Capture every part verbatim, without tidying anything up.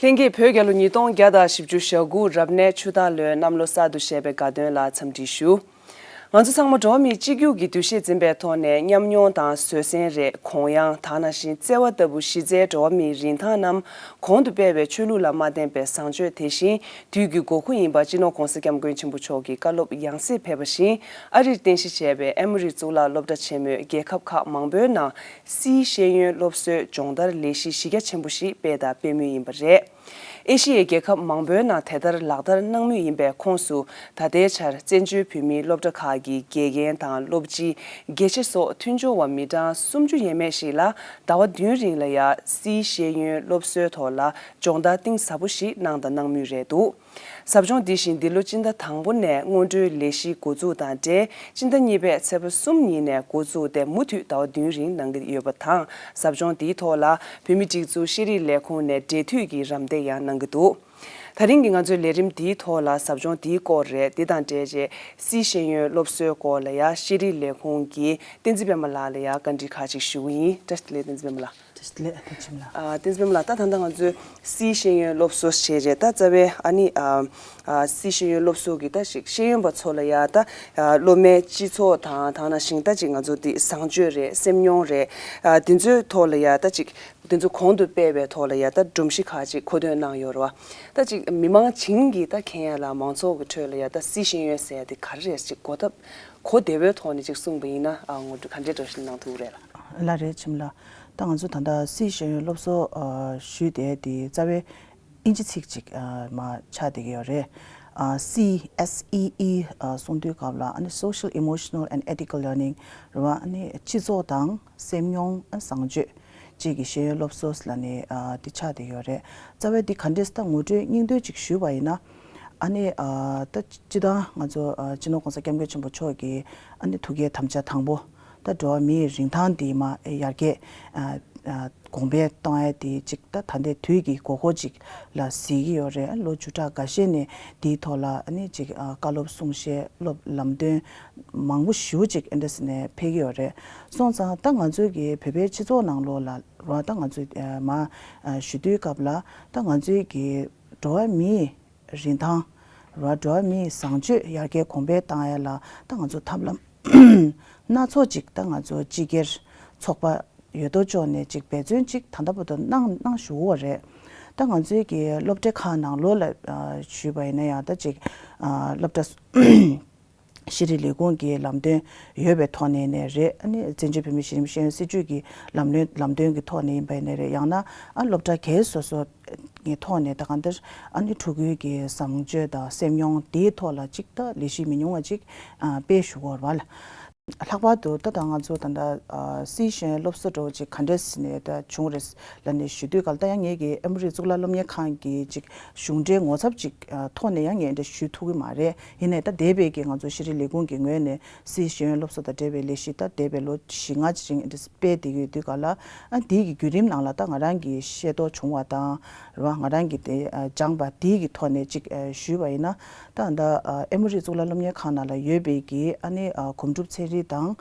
ལྷན་རྒྱས། བོད་རྒྱལ་ལོ་ཉིས་སྟོང་བརྒྱ་དང་བཞི་བཅུ་ཞེ་དགུ་རབ་གནས་ཆུ་སྟག་ལོའི་གནམ་ལོ་གསར་དུ་བཞད་པའི་དགའ་སྟོན་ལ་འཚམས་འདྲི་ཞུ། ང་ཚོ་ཚང་མ་འགྲོ་བ་མིའི་གཅིག་གྱུར་གྱི་འདུ་ཤེས་འཛིན་པའི་ཐོག་ནས་ཉམས་མྱོང་དང་བཟོད་བསྲན་རེད། གུ་ཡངས་དེ་ནང་བཞིན་བརྩེ་བ་ལྟ་བུ་གཞི་རྩའི་འགྲོ་བ་མིའི་རིན་ཐང་རྣམས་གོང་དུ་སྤེལ་བའི་ཆོས་ལུགས་ལ་མ་བརྟེན་པའི་བཟང་སྤྱོད་དེ་བཞིན་དུས་ཀྱི་དགོས་མཁོ་ཡིན་པ་སྤྱི་ནོར་༸གོང་ས་༸སྐྱབས་མགོན་ཆེན་པོ་མཆོག་གིས་བཀའ་སློབ་ཡང་སེ་ཕེབས་པ་བཞིན། ཨ་རིར་རྟེན་གཞི་བྱས་པའི་ཨེ་མོ་རི་གཙུག་ལག་སློབ་གྲྭ་ཆེན་མོས་རྒྱལ་ཁབ་ཁག་མང་པོའི་ནང་སིའི་ཤེས་ཡོན་སློབ་གསོའི་སྦྱོང་བརྡར་ལས་གཞི་གཞི་རྒྱ་ཆེན་པོ་ཞིག་སྤེལ་དང་སྤེལ་མུས་ཡིན་པ་རེད། ཨེ་ཤི་ཡའི་རྒྱལ་ཁབ་མང་པོའི་ནང་དེ་ལྟར་ལག་བསྟར་གནང་མུས་ཡིན་པའི་ཁོངས་སུ། ད་ལྟའི་ཆར་བཙན་བྱོལ་བོད་མིའི་སློབ་གྲྭ་ཁག་གི་དགེ་རྒན་དང་སློབ་སྤྱི། དགེ་ཆེ་སོགས་མཐུན་སྦྱོར་བ་མི་གྲངས་སུམ་ཅུ་ཡས་མས་ཤིག་ལ་ཟླ་བ་བདུན་རིང་ལ་ཡ་སིའི་ཤེས་ཡོན་སློབ་གསོའི་ཐོག་ལ་སྦྱོང་བརྡར་གཏིང་ཟབ་པོ་ཞིག་གནང་དང་གནང་མུས་རེད་འདུག། ཟབ་སྦྱོང་འདི་བཞིན་འདི་ལོ་སྤྱི་ཟླ་དང་པོ་ནས་སྔོན་འགྲོའི་ལས་གཞི་འགོ་འཛུགས་དང་འབྲེལ། སྤྱི་ཟླ་གཉིས་པའི་ཚེས་པ་གསུམ་ཉིན་ནས་འགོ་བཙུགས་ཏེ་མུ་མཐུད་ཟླ་བ་བདུན་རིང་གནང་གི་ཡོད་པ་དང་། ཟབ་སྦྱོང་འདིའི་ཐོག་ལ་བོད་མིའི་སྒྲིག་འཛུགས་ཤེས་རིག་ལས་ཁུངས་ནས་འབྲེལ་མཐུད་ཀྱིས་རམ་འདེགས་ཡང་གནང་གི་འདུག། ད་རིང་གི་ང་ཚོའི་ལས་རིམ་འདིའི་ཐོག་ལ་ཟབ་སྦྱོང་འདིའི་སྐོར་རེད། འདི་དང་འབྲེལ་བྱས་སིའི་ཤེས་ཡོན་སློབ་གསོའི་སྐོར་ལ་ཡ་ཤེས་རིག་ལས་ཁུངས་ཀྱི་བསྟན་འཛིན་པད་མ་ལགས་ལ་ཡ་བཀའ་འདྲི་ཁག་ཅིག་ཞུ་གི་ཡིན། བཀྲ་ཤིས་བདེ་ལེགས་བསྟན་འཛིན་པད་མ་ལགས། བཀྲ་ཤིས་བདེ་ལེགས་བསྟན་འཛིན་པད་མ་ལགས། ཨ། བསྟན་འཛིན་པད་མ་ལགས། ད་ད་ལྟ་ང་ཚོས་སིའི་ཤེས་ཡོན་སློབ་གསོ་བྱས་རྗེས་ད་རྩ་བའི་ཨ་ནི་ཨ་ཨ་སིའི་ཤེས་ཡོན་སློབ་གསོ་གི་ད་ཞིག་ཤེས་ཡོན་པ་ཚོ་ལ་ཡ་ད་ཨ་སློབ་མའི་སྤྱི་ཚོགས་དང་དེ་ནང་བཞིན་ད་ཅིག་ང་ཚོ་འདི་བཟང་སྤྱོད་རེད། སེམས་མྱོང་རེད། ཨ་དེ་ཚོའི་ཐོག་ལ་ཡ་ད་ཅིག་དེ་ཚོ་གོང་དུ་སྤེལ་བའི་ཐོག་ལ་ཡ་ད་སྒྲོམ་གཞི་ཁག་ཅིག་མཁོ་འདོན་གནང་ཡོད་རེད་བ། ད་ཅིག་མི་མང་བྱིངས་ཀྱིས་ད་མཁྱེན་ཡ་ལ་མང་ཚོགས་ཀྱི་ཁྲོད་ལ་ཡ་ད་སིའི་ཤེས་ཡོན་ཟེར་ཡ་དེ་ག་རེ་རེད། ཅིག་གོ་ཐབས་གོ་བདེ་བོའི་ཐོག་ནས་ཅིག་གསུངས་པ་ཡིན་ན་ཨ་ངོ་སྤྲོད་ག་འདྲའི་འདྲ་ཞིག་གནང་ཐུབ་ཀྱི་རེད་ལགས། ལགས་རེད་ཆེན་མོ་ལགས། ད་ང་ཚོ་ད་ལྟ་སིའི་ཤེས་ཡོན་སློབ་གསོ་ཨ་ཞུས་ཏེ་དེ་རྩ་བའི་ཨིན་ཇི་ཚིག་ཅིག་ཨ་མ་ཆགས་བསྡད་ཀྱི་ཡོད་རེད། ཨ་སི་ཨེས་ཨི་ཨི་ཨ་གསུང་དུས་སྐབས་ལ་ཨ་ནི་Social Emotional and Ethical Learning རེད་བ། ཨ་ནི་སྤྱི་ཚོགས་དང་སེམས་མྱོང་ཨ་བཟང་སྤྱོད་བཅས་ཀྱི་ཤེས་ཡོན་སློབ་གསོ་ལ་ནི་ཨ་དེ་ཆགས་བསྡད་ཡོད་རེད། རྩ་བའི་འདི་ག་འདྲས་ད་ངོ་སྤྲོད་སྙིང་བསྡུས་ཅིག་ཞུས་པ་ཡིན་ན། ཨ་ནི་ཨ་ད་སྤྱི་བཏང་ང་ཚོ་ཨ་སྤྱི་ནོར་༸གོང་ས་༸སྐྱབས་མགོན་ཆེན་པོ་མཆོག་གིས་ཨ་ནི་ཐུགས་བསྐྱེད་དམ་བཅའ་དང་པོ། ད་འགྲོ་བ་མིའི་རིན་ཐང་འདི་མ་ཡར་རྒྱས་ཨ་ཨ་གོང་འཕེལ་གཏོང་ཡ་དེ་ཅིག་ད་ད་ལྟའི་དུས་ཀྱི་དགོས་མཁོ་ཅིག་ལ་གཟིགས་ཀྱི་ཡོད་རེད། ལོ་བཅུ་ཕྲག་འགའ་ཤས་ནས་དེའི་ཐོག་ལ་ཨ་ནི་ཅིག་ཨ་བཀའ་སློབ་གསུང་བཤད་སློབ་ལམ་སྟོན་མང་པོ་ཞེ་པོ་ཅིག་ཨ་འདྲ་ཟེར་ནས་ཕེབས་ཀྱི་ཡོད་རེད། སོང་ཙང་ད་ང་ཚོའི་གི་བོད་པའི་སྤྱི་ཚོགས་ནང་ལོགས་ལ་རོ་ད་ང་ཚོས་ཨ་མ་ཨ་ཞུ་དུས་སྐབས་ལ་ད་ང་ཚོའི་གི་འགྲོ་བ་མིའི་རིན་ཐང་། ར་འགྲོ་བ་མིའི་བཟང་སྤྱོད་ཡར་རྒྱས་གོང་འཕེལ་བཏང་ཡ་ལ་ད་ང་ཚོ་ཐབས་ལམ་སྣ་ཚོགས་ཅིག་ད་ང་ཚོ་སྤྱི་སྒེར་ཚོགས་པ་ཡོད་དོ་ཅོག་ནས་ཅིག་འབད་བརྩོན་ཅིག་ད་ལྟ་བར་དུ་གནང་གནང་བཞུགས་ཡོད་རེད། ད་ང་ཚོའི་གི་སློབ་གྲྭ་ཁག་ནང་ལོགས་ལ་ཨ་ཞུས་པ་ཡིན་ན་ཡང་ད་ཅིག་ཨ་སློབ་གྲྭ་ཤེས་རིག་ལས་ཁུངས་ཀྱི་ལམ་སྟོན་ཡོད་པའི་ཐོག་ནས་ནས་རེད། ཨ་ནི་བཙན་བྱོལ་བོད་མིའི་གཞི་རིམ་ཤེས་ཡོན་སྲིད་བྱུས་ཀྱི་ལམ་ལུགས་ལམ་སྟོན་གྱི་ཐོག་ནས་ཡིན་པ་ཡིན་ནའི་རེད། ཡང་ན་ཨ་སློབ་གྲྭ་སྒེར་སོ་སོ་གི་ཐོག་ནས་ད་གང་ལྟར་ཨ་ནི་ཕྲུ་གུའི་གི་བཟང་སྤྱོད་དང་སེམས་མྱོང་དེའི་ཐོག་ལ་ཅིག་ད་ལས་གཞི་མི་ཉུང་བ་ཅིག་ཨ་སྤེལ་ཞུ་དགོས་རེད་བ་ལ། ལྷག་པར་དུ་ད་ད་ང་ཚོ་ད་ལྟ་ཨ་སིའི་ཤེས་ཡོན་སློབ་གསོ་འདྲ་བོ་ཅིག་ག་འདྲས་ནས་ད་བྱུང་རེད་ལ་ནས་ཞུ་དུས་ག་ལ་ད་ཡང་ངེད་ཀྱི་ཨེ་མོ་རི་གཙུག་ལག་སློབ་གཉེར་ཁང་གི་ཅིག་གཞུང་འབྲེལ་ངོ་ཚབ་ཅིག་ཨ་ཐོག་ནས་ཡང་ངས་འདྲ་ཞུ་ཐུབ་ཀྱི་མ་རེད། ཡིན་ནའི་ད་འདས་པའི་གི་ང་ཚོ་ཤེས་རིག་ལས་ཁུངས་ཀྱི་ངོས་ནས་སིའི་ཤེས་ཡོན་སློབ་གསོ་དང་འབྲེལ་བའི་ལས་གཞི་ད་འདས་པའི་ལོ་བཞི་ལྔ་ཅིག་རིང་འདི་སྤེལ་བསྡད་ཀྱི་ཡོད་དུས་ག་ལ་ཨ་འདིའི་གི་བརྒྱུད་རིམ་ནང་ལ་ད་ང་རང་གི་ཤེས་རྟོགས་བྱུང་བ་དང་རེད་བ། ང་རང་གི་དེ་ཨ་སྦྱངས་པ་འདིའི་གི་ཐོག་ནས་ཅིག་ཨ་ཞུས་པ་ཡིན་ན། ད་ད་ཨ་ཨེ་མོ་རི་གཙུག་ལག་སློབ་གཉེར་ཁང་ནང་ལ་ཡོད་པའི་གི་ཨ་ནི་ཨ་གོམ་སྒྲུབ་ཚན་རིག་དང་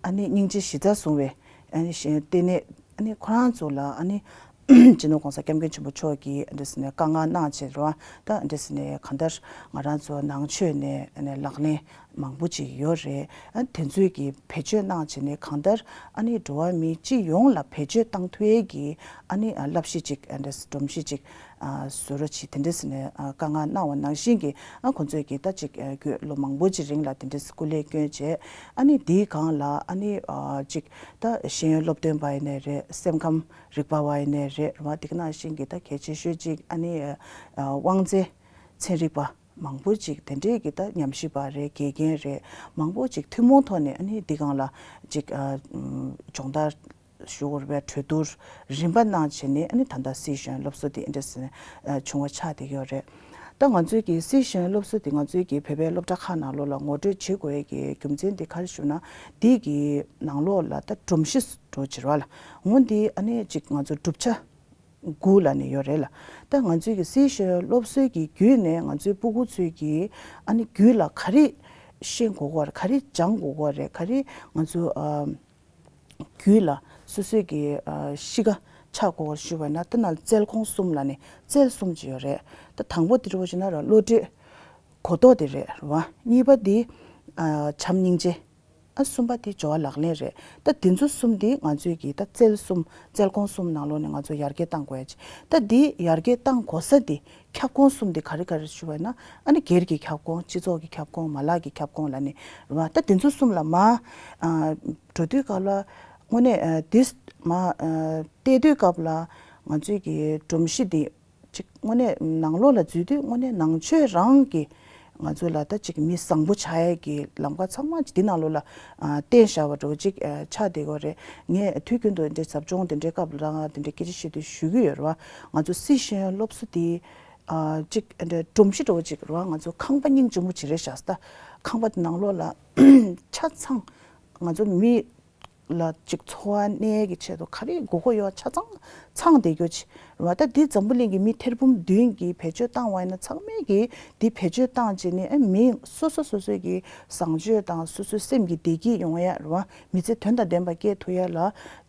ཨ་ནི་སྙིང་རྗེ་གཞི་རྩར་བཟུང་བའི་ཨ་ནི་ཤེས་ཡོན་ལྟེ་གནས་ཨ་ནི་ཁོ་རང་ཚོ་ལ་ཨ་ནི་སྤྱི་ནོར་༸གོང་ས་༸སྐྱབས་མགོན་ཆེན་པོ་མཆོག་གིས་འདི་ཟེར་ནས་བཀའ་མངགས་གནང་བྱས་རེད་བ། ད་འདི་ཟེར་ནས་གང་ལྟར་ང་རང་ཚོ་ནང་ཆོས་ནས་ནས་ལག་ལེན་མང་པོ་ཅིག་ཡོད་རེད། ཨ་དེ་ཚོས་ཀྱིས་བེད་སྤྱོད་གནང་བྱས་ནས་གང་ལྟར་ཨ་ནི་འགྲོ་བ་མི་སྤྱི་ཡོངས་ལ་བེད་སྤྱོད་བཏང་ཐུབ་ཡས་ཀྱི་ཨ་ནི་ཨ་བསླབ་གཞི་ཅིག་ཨ་འདི་སྒྲོམ་གཞི་ཅིག་ཨ་བཟོ་རོགས་བྱེད་དེ་འདྲ་ཟེར་ནས་ཨ་བཀའ་མངགས་གནང་བ་ནང་བཞིན་གྱི་ཨ་ཁོང་ཚོས་ཀྱིས་ད་ཅིག་ཨ་རྒྱུན་ལོ་མང་པོ་ཅིག་རིང་ལ་དེ་འདྲ་སྐུ་ལས་བསྐྱོན་བྱས། ཨ་ནི་དེའི་སྒང་ལ་ཨ་ནི་ཨ་ཅིག་ད་ཤེས་ཡོན་སློབ་སྟོན་པ་ཡིན་ནའི་རེད། སེམས་ཁམས་རིག་པ་བ་ཡིན་ནའི་རེད། རེད་བ། དེ་ག་ནང་བཞིན་གྱི་ད་གལ་ཆེ་ཤོས་ཅིག་ཨ་ནི་ཨ་དབང་རྩའི་ཚན་རིག་པ་མང་པོ་ཅིག་དེ་འདྲས་ཀྱི་ད་ཉམས་ཞིབ་པ་རེད། དགེ་རྒན་རེད། མང་པོ་ཅིག་ཐུན་མོང་ཐོག་ནས་ཨ་ནི་འདི་སྒང་ལ་ཅིག་ཨ་སྦྱོང་བརྡར་ཞུ་དགོས་པའི་གྲོས་བསྡུར་རིམ་པ་གནང་བྱས་ནས་ཨ་ནི་ད་ལྟ་སིའི་ཤེས་ཡོན་སློབ་གསོ་དེ་འདྲས་བྱུང་བ་ཆགས་བསྡད་ཡོད་རེད། ད་ང་ཚོའི་གི་སིའི་ཤེས་ཡོན་སློབ་གསོ་དེ་ང་ཚོའི་གི་བོད་པའི་སློབ་གྲྭ་ཁག་ནང་ལོགས་ལ་ངོ་སྤྲོད་བྱེད་དགོས་ཡས་ཀྱི་རྒྱུ་མཚན་དེ་ག་རེ་ཞུ་ན། འདི་གི་ནང་ལོགས་ལ་ད་སྒྲོམ་གཞི་འགྲོ་ཕྱིར་བ་ལ་འོ་འདི་ཨ་ནི་ཅིག་ང་ཚོ་གྲུབ་ཆ་དགུ་ལ་ནི་ཡོད་རེད་ལ། ད་ང་ཚོའི་གི་སིའི་ཤེས་ཡོན་སློབ་གསོའི་གི་བརྒྱུད་ནས་ང་ཚོའི་སྤུ་གུ་ཚོའི་གི་ཨ་ནི་རྒྱུད་ལ་ག་རེ་ཤེས་དགོས་ཀྱི་རེད། ག་རེ་སྦྱང་དགོས་ཀྱི་རེད། ག་རེ་ང་ཚོ་ཨ་རྒྱུད་ལ་སོ་སོའི་གི་ཨ་གཤིས་ཀ་ ཆགས་དགོས་པར་ཞུ་བ་ན་ད་ནང་རྩལ་ཁོང་གསུམ་ལ་ནི་རྩལ་གསུམ་ཅིག་ཡོད་རེད། ད་དང་པོ་དེ་འདྲ་བོ་ཞིག་ན་ར་བློ་གྲོས་གོ་རྟོགས་དེ་རེད་རེད་བ། གཉིས་པ་དེ་ཨ་བྱམས་སྙིང་རྗེ། ཨ་གསུམ་པ་དེ་སྦྱོར་བ་ལག་ལེན་རེད། ད་དེ་ཚོ་གསུམ་དེ་ང་ཚོས་ཀྱི་ད་རྩལ་གསུམ་རྩལ་ཁོང་གསུམ་ནང་ལོགས་ནས་ང་ཚོ་ཡར་རྒྱས་གཏང་དགོས་ཡ་ཅིག་ད་དེ་ཡར་རྒྱས་གཏང་དགོས་ས་དེ་ཁྱབ་ཁོངས་གསུམ་དེ་ག་རེ་ག་རེ་ཞུ་བ་ན། ཨ་ནི་སྒེར་གྱི་ཁྱབ་ཁོངས། སྤྱི་ཚོགས་ཀྱི་ཁྱབ་ཁོངས། མ་ལག་གི་ཁྱབ་ཁོངས་ལ་ནི་རེད་བ། ད་དེ་ཚོ་གསུམ་ལ་མ་ཨ་འགྲོ་དུས་སྐབས་ལ་དངོས་གནས་ཨ་དེ་མ་ཨ་བལྟས་དུས་སྐབས་ལ་ང་ཚོས་ཀྱི་སྒྲོམ་གཞི་དེ་ཅིག་དངོས་གནས་ནང་ལོགས་ལ་འཛུལ་དུས་དངོས་གནས་ནང་ཆོས་རང་གི་ང་ཚོ་ལ་ད་ཅིག་མི་བཟང་པོ་ཆགས་ཡས་ཀྱི་ལམ་ཁ་ཚང་མ་ཅིག་འདི་ནང་ལོགས་ལ་ཨ་བསྟན་བཞག་པ་འདྲ་བོ་ཅིག་ཨ་ཆགས་བསྡད་ཀྱི་ཡོད་རེད། ངས་དུས་རྒྱུན་དུ་འདི་ཟབ་སྦྱོང་དེ་འདྲའི་སྐབས་ལ་དེ་འདྲའི་སྐད་ཆ་བཤད་དུས་ཞུ་གི་ཡོད་རེད་བ། ང་ཚོ་སི་ཤེས་ཡོན་སློབ་གསོ་དེ་ཨ་ཅིག་འདྲ་སྒྲོམ་གཞི་འདྲ་བོ་ཅིག་རེད་བ། ང་ཚོ་ཁང་པ་སྙིང་རྗེ་མོ་ཅིག་རེད་བཞག་ད་ཁང་པ་དེ་ནང་ལོགས་ལ་ཆ་ཚང་ང་ཚོ་མི་ལ་ཅིག་འཚོ་བ་གནས་ཀྱི་ཆེད་དུ་ག་རེ་དགོས་མཁོ་ཡོད་ཆ་ཚང་ཚང་བསྡད་རྒྱུ་ཅིག་རེད་བ། ད་འདི་འཛམ་བུ་གླིང་གི་མི་ཐེར་འབུམ་བདུན་གྱིས་བེད་སྤྱོད་བཏང་བ་ཡིན་ན་ཚང་མས་ཀྱིས་འདི་བེད་སྤྱོད་བཏང་བྱས་ནས་ཨ་མི་སོ་སོ་སོ་སོའི་གི་བཟང་སྤྱོད་དང་སོ་སོའི་སེམས་ཀྱི་བདེ་སྐྱིད་ཡོང་ཡ་རེད་བ། མི་ཚེ་དོན་དང་ལྡན་པ་སྐྱེལ་ཐུབ་ཡ་ལ་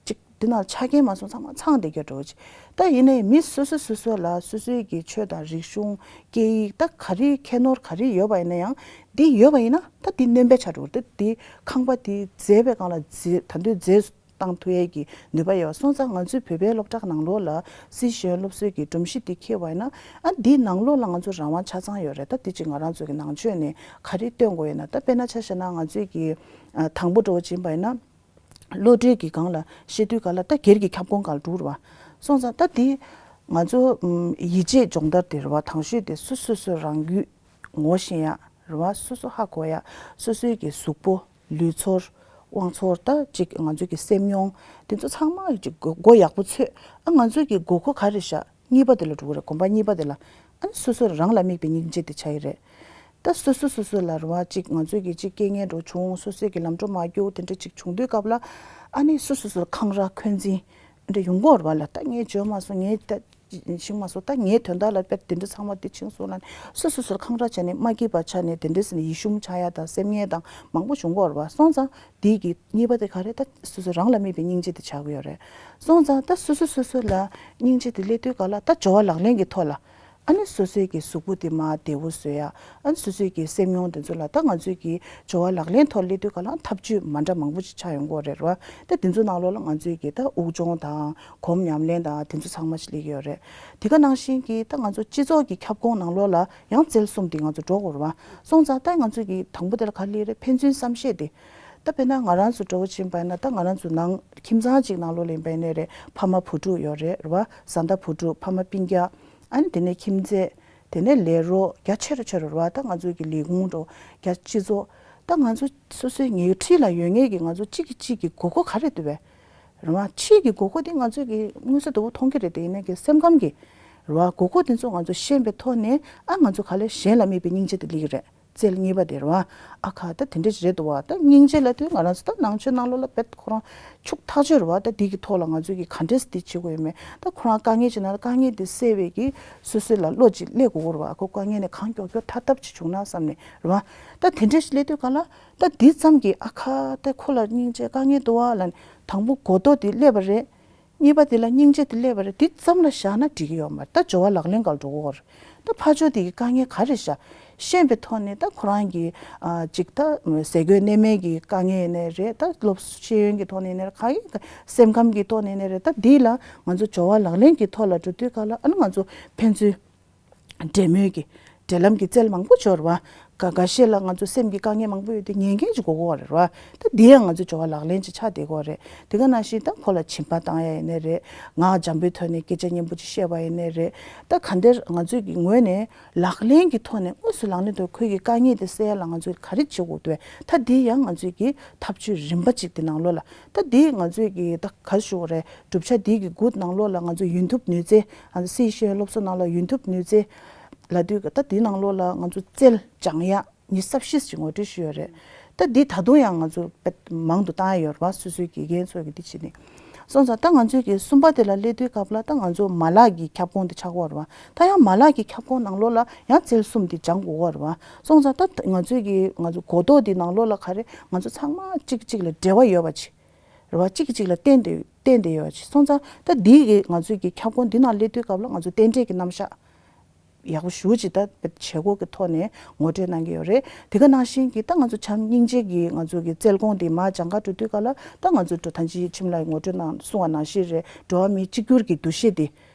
ཅིག་འདི་ནང་ཆ་རྐྱེན་མ་སོང་ཚང་མ་ཚང་བསྡད་རྒྱུ་འདྲ་བོ་ཅིག་ད་ཡིན་ནའི་མི་སོ་སོ་སོ་སོ་ལ་སོ་སོའི་གི་ཆོས་དང་རིག་གཞུང་། སྐད་ཡིག་ད་ག་རེ་ཁྱད་ནོར་ག་རེ་ཡོད་པ་ཡིན་ན་ཡང་འདི་ཡོད་པ་ཡིན་ན་ད་འདི་སྣོན་པ་ཆགས་འགྲོ་གི་རེད། ད་འདི་ཁང་པ་འདི་མཛེས་པའི་སྒང་ལ་མཛེས་ད་འདོད་མཛེས་བཏང་ཐུབ་ཡས་ཀྱི་ནུས་པ་ཡོད་པ་སོང་ཙང་ང་ཚོའི་བོད་པའི་སློབ་གྲྭ་ནང་ལོགས་ལ་སི་ཤེས་ཡོན་སློབ་གསོའི་གི་སྒྲོམ་གཞི་འདི་འཁེལ་བ་ཡིན་ན་ཨ་འདིའི་ནང་ལོགས་ལ་ང་ཚོ་རང་དབང་ཆ་ཚང་ཡོད་རེད། ད་འདི་ཅིག་ང་རང་ཚོ་གི་ནང་ཆོས་ནས་ག་རེ་སྟོན་དགོས་ཡོད་ན། ད་དཔེར་ན་ཆ་བཞག་ན་ང་ཚོའི་གི་ཨ་དང་པོ་འགྲོ་བ་ཕྱིན་པ་ཡིན་ན། བློ་གྲོས་ཀྱི་སྒང་ལ་བཤད་དུས་ག་ལ་ད་སྒེར་གྱི་ཁྱབ་ཁོངས་སྒང་ལ་འགྲོ་རེད་བ། སོང་ཙང་ད་དེ་ང་ཚོ་ཨམ་ཡིད་ཆེས་སྦྱོང་བརྡར་དེ་རེད་བ། དང་ཤོས་དེ་སོ་སོ་སོ་རང་རྒྱུད་ངོ་ཤེས་ཡ་རེད་བ། སོ་སོ་ཧ་གོ་ཡ། སོ་སོའི་གི་གཟུགས་པོ། ལུས་ཚོར། དབང་ཚོར། ད་ཅིག་ང་ཚོའི་གི་སེམས་མྱོང་དེ་ཚོ་ཚང་མ་ཅིག་མགོ་མགོ་ཡག་པོ་ཚོས། ཨ་ང་ཚོའི་གི་དགོས་མཁོ་ག་རེ་བཞག་གཉིས་པ་དེ་ལ་འགྲོ་གི་རེད། གོམ་པ་གཉིས་པ་དེ་ལ། ཨ་ནི་སོ་སོ་རང་ལ་དམིགས་པའི་སྙིང་རྗེ་དེ་ཆགས་ཀྱི་རེད། ད་སོ་སོ་སོ་སོ་ལ་རེད་བ། གཅིག་ང་ཚོས་ཀྱི་གཅིག་རྐྱེན་ངན་འགྲོ་བྱུང་། སོ་སོས་ཀྱི་ལམ་འགྲོ་མ་རྒྱུག་དེ་འདྲ་གཅིག་བྱུང་དུས་སྐབས་ལ་ཨ་ནི་སོ་སོ་སོ་ལ་འཁང་ར་འཁོན་འཛིན་འདྲ་ཡོང་གི་ཡོད་རེད་བ་ལ། ད་ངས་བྱོས་མ་སོང་། ངས་ད་ཕྱིན་མ་སོང་། ད་ངའི་དོན་དག་ལ་དཔེ་དེ་འདྲ་ཚང་མ་དེ་ཕྱིན་སོང་ལབ་ནས་སོ་སོ་སོ་ལ་འཁང་ར་བྱས་ནས་མ་སྐྱིད་པ་ཆགས་ནས་དེ་འདྲ་ཟེར་ནས་ཡིད་ཞུམ་ཆགས་ཡ་དང་སེམས་ངལ་དང་མང་པོ་བྱུང་གི་ཡོད་རེད་བ། སོང་ཙང་དེ་གི་གཉིས་པ་དེ་ག་རེ། ད་སོ་སོ་རང་ལ་དམིགས་པའི་སྙིང་རྗེ་དེ་ཆགས་ཀྱི་ཡོད་རེད། སོང་ཙང་ད་སོ་སོ་སོ་སོ་ལ་སྙིང་རྗེ་དེ་སླེབས་དུས་ག་ལ་ད་སྦྱོར་བ་ལག་ལེན་གྱི་ཐོག་ལ། ཨ་ནི་སོ་སོའི་གི་གཟུགས་པོ་དེ་མར་བདེ་བོ་བཟོ་ཡ། ཨ་ནི་སོ་སོའི་གི་སེམས་མྱོང་དེ་ཚོ་ལ་ད་ང་ཚོའི་གི་སྦྱོར་བ་ལག་ལེན་ཐོག་སླེབས་དུས་ག་ལ་ཐབས་ཇུས་མ་འདྲ་མང་པོ་ཞིག་ཆགས་ཡོང་གི་ཡོད་རེད་བ། ད་དེ་ཚོ་ནང་ལོགས་ལ་ང་ཚོའི་གི་ད་དབུགས་སྦྱོང་དང་སྒོམ་ཉམས་ལེན་དང་དེ་ཚོ་ཚང་མ་ཞིག་སླེབས་ཀྱི་ཡོད་རེད། དེ་ག་ནང་བཞིན་གི་ད་ང་ཚོ་སྤྱི་ཚོགས་ཀྱི་ཁྱབ་ཁོངས་ནང་ལོགས་ལ་ཡང་རྩལ་གསུམ་དེ་ང་ཚོ་འགྲོ་དགོས་རེད་བ། སོང་ཙང་ད་ང་ཚོའི་གི་དང་པོ་དེ་ལ་ག་རེ་སླེབས་རེད། ཕན་ཚུན་བསམ་ཤེས་དེ། ད་དཔེར་ན་ང་རང་ཚོ་འདྲ་བོ་ཕྱིན་པ་ཡིན་ན། ད་ང་རང་ཚོ་ནང་ཁྱིམ་ཚང་གཅིག་ནང་ལོགས་ལ་ཡིན་པ་ཡིན་ནའི་རེད། ཕ་མ་བུ་ཕྲུག་ཡོད་རེད་རེད་བ། བཟའ་ཟླ་བུ་ཕྲུག་ཕ་མ་སྤུན་ཀྱག་ཨ་ནི་དེ་ནས་ཁྱིམ་མཚེས། དེ་ནས་ལས་རོགས་རྒྱ་ཆེ་རུ་ཆེ་རུ་རེད་བ། ད་ང་ཚོའི་གི་ལས་ཁུངས་འགྲོ་རྒྱ་སྤྱི་ཚོགས། ད་ང་ཚོ་སོ་སོའི་ཉལ་ཁྲི་ལ་ཡོད་མཁན་གྱི་ང་ཚོ་གཅིག་གིས་གཅིག་གི་དགོས་མཁོ་ག་རེ་འདུག་བས། རེད་བ། ཕྱིའི་གི་དགོས་མཁོ་དེ་ང་ཚོའི་གི་མངོན་གསལ་དོད་པོ་མཐོང་གི་རེད། དེ་ཡིན་ན་གི་སེམས་ཁམས་ཀྱི་རེད་བ། དགོས་མཁོ་དེ་ཚོ་ང་ཚོ་ཤེས་པའི་ཐོག་ནས་ཨ་ང་ཚོ་ག་ལེར་གཞན་ལ་དམིགས་པའི་སྙིང་རྗེ་དེ་སླེབས་ཀྱི་རེད། རྩལ་གཉིས་པ་དེ་རེད་བ། ཨ་ཁ་ད་དེ་འདྲ་ཞིག་རེད་འདུག་བ། ད་སྙིང་རྗེ་ལབ་དུས་ང་རང་ཚོ་ད་ནང་ཆོས་ནང་ལོགས་ལ་དཔེ་ཁོ་རང་ཕྱུག་ཐག་ཆོད་རེད་བ། ད་འདི་གི་ཐོག་ལ་ང་ཚོས་ཀྱི་ག་འདྲས་འདི་བྱེད་དགོས་ཡོད་མེད། ད་ཁོ་རང་དཀའ་ངལ་ཅིག་ན་དཀའ་ངལ་འདི་སེལ་བའི་གི་སོ་སོ་ལ་བློ་ཅིག་སླེབས་དགོས་ཀྱི་རེད་བ། ཁོ་དཀའ་ངལ་ནས་གང་མགྱོགས་མགྱོགས་ཐར་ཐབས་ཅིག་བྱུང་ན་བསམ་ནས་རེད་བ། ད་དེ་འདྲ་ཞིག་སླེབས་དུས་ག་ལ་ད་འདི་ཙམ་གྱིས་ཨ་ཁ་ད་ཁོ་ལ་སྙིང་རྗེ་དཀའ་ངལ་འདུག་བ་ལབ་ནས་དང་པོ་གོ་རྟོགས་འདི་སླེབས་པ་རེད། གཉིས་པ་དེ་ལ་སྙིང་རྗེ་དེ་སླེབས་པ་རེད། དེ་ཙམ་ལ་བཞག་ན་འགྲིག་གི་ཡོད་མ་རེད། ད་སྦྱོར་བ་ལག་ལེན་སྒང་ལ་འགྲོ་གི་ཡོད་རེད། ད་ཕར་ཕྱོགས་དེ་གི་དཀའ་ངལ་ག་རེ་བཞག་ཤེས་པའི་ཐོག་ནས། ད་ཁོ་རང་གི་ཨ་ཅིག་ད་ཟས་གོས་གནས་མལ་གྱི་དཀའ་ངལ་ཡིན་ནའི་རེད། ད་སློབ་ཤེས་ཡོན་གྱི་ཐོག་ནས་ཡིན་ནའི་རེད། ག་ཡིན་སེམས་ཁམས་ཀྱི་ཐོག་ནས་ཡིན་ནའི་རེད། ད་འདི་ལ་ང་ཚོ་སྦྱོར་བ་ལག་ལེན་གྱི་ཐོག་ལ་འགྲོ་དུས་ག་ལ་ཨ་ནི་ང་ཚོ་ཕན་ཚུན་འབྲེལ་མོལ་གྱི་འབྲེལ་ལམ་གྱི་རྩལ་མང་པོ་སྦྱོར་བ། ག་འགའ་ཤས་ལ་ང་ཚོ་སེམས་ཀྱི་དཀའ་ངལ་མང་པོ་ཡོད་དུས་ཉན་མཁན་ཅིག་དགོས་ཀྱི་ཡོད་རེད་བ། ད་འདི་ཡང་ང་ཚོའི་སྦྱོར་བ་ལག་ལེན་ཅིག་ཆགས་བསྡད་ཀྱི་ཡོད་རེད། དེ་ག་ནང་བཞིན་ད་ཁོ་ལ་སྦྱིན་པ་བཏང་ཡ་ཡིན་ནའི་རེད། ངག་འཇམ་པོའི་ཐོག་ནས་སྐད་ཆ་སྙན་པོ་ཅིག་བཤད་པ་ཡིན་ནའི་རེད། ད་ག་འདྲ་ང་ཚོའི་གི་ངོས་ནས་ལག་ལེན་གྱི་ཐོག་ནས་དངོས་སུ་ལག་ལེན་དུ་ཁོའི་གི་དཀའ་ངལ་དེ་སེལ་ཡ་ལ་ང་ཚོས་ག་རེ་བྱེད་དགོས་འདུག་ད་འདི་ཡང་ང་ཚོའི་གི་ཐབས་ཇུས་རིམ་པ་ཅིག་དེ་ནང་ལོགས་ལ། ད་འདི་ང་ཚོས་ཀྱི་ད་ག་རེ་ཞུ་དགོས་རེད། གྲུབ་ཆ་འདི་གི་འགོ་ནང་ལོགས་ལ་ང་ཚོ་ཡུན་ཐུབ་ནུས་རྩལ། ང་ཚོ་སི་ཤེས་ཡོན་སློབ་གསོ་ནང་ལ་ཡུན་ཐུབ་ནུས་རྩལ་ལབ་དུས་ད་འདི་ནང་ལོགས་ལ་ང་ཚོ་རྩལ་སྦྱང་ཡག་ཉི་ཤུ་རྩ་བཞི་ཞིག་ངོ་སྤྲོད་ཞུས་ཡོད་རེད། ད་འདི་ད་དུང་ཡང་ང་ཚོ་དཔེ་མང་དུ་བཏང་ཡ་ཡོད་རེད་བ། སོ་སོའི་དགེ་རྒན་ཚོ་གི་འདི་བྱས་ནས། སོང་ཙང་ད་ང་ཚོའི་གི་གསུམ་པ་དེ་ལ་སླེབས་དུས་སྐབས་ལ་ད་ང་ཚོ་མ་ལག་གི་ཁྱབ་ཁོངས་དེ་ཆགས་ཀྱི་ཡོད་རེད་བ། ད་ཡང་མ་ལག་གི་ཁྱབ་ཁོངས་ནང་ལོགས་ལ་ཡང་རྩལ་གསུམ་དེ་སྦྱང་དགོས་ཀྱི་ཡོད་རེད་བ། སོང་ཙང་ད་ང་ཚོའི་གི་ང་ཚོ་གོ་རྟོགས་དེ་ནང་ལོགས་ལ་ག་རེ་ང་ཚོ་ཚང་མ་གཅིག་གཅིག་ལ་འབྲེལ་བ་ཡོད་པ་ཅིག་རེད་བ། གཅིག་གིས་གཅིག་ལ་བརྟེན་ཏེ་བརྟེན་ཏེ་ཡོད་ཅིག་སོང་ཙང་ད་འདི་གི་ང་ཚོའི་གི་ཁྱབ་ཁོངས་འདི་ནང་སླེབས་དུས་སྐབས་ལ་ང་ཚོ་རྟེན་འབྲེལ་གྱི་རྣམ་གཞག་ཡག་པོ་ཞེ་པོ་ཅིག་ད་བྱེད་སྒོ་གི་ཐོག་ནས་ངོ་སྤྲོད་གནང་གི་ཡོད་རེད། དེ་ག་ནང་བཞིན་གྱི་ད་ང་ཚོ་བྱམས་སྙིང་རྗེ་གི་ང་ཚོ་གི་རྩལ་ཁོངས་དེ་མར་སྦྱང་ག་འགྲོ་དུས་སྐབས་ལ་ད་ང་ཚོ་ད་ཅི་ཁྱིམ་ལ་ངོ་སྤྲོད་གནང་གསུང་བ་ནང་བཞིན་རེད། འགྲོ་བ་མི་གཅིག་གྱུར་གྱི་འདུ་ཤེས་དེ་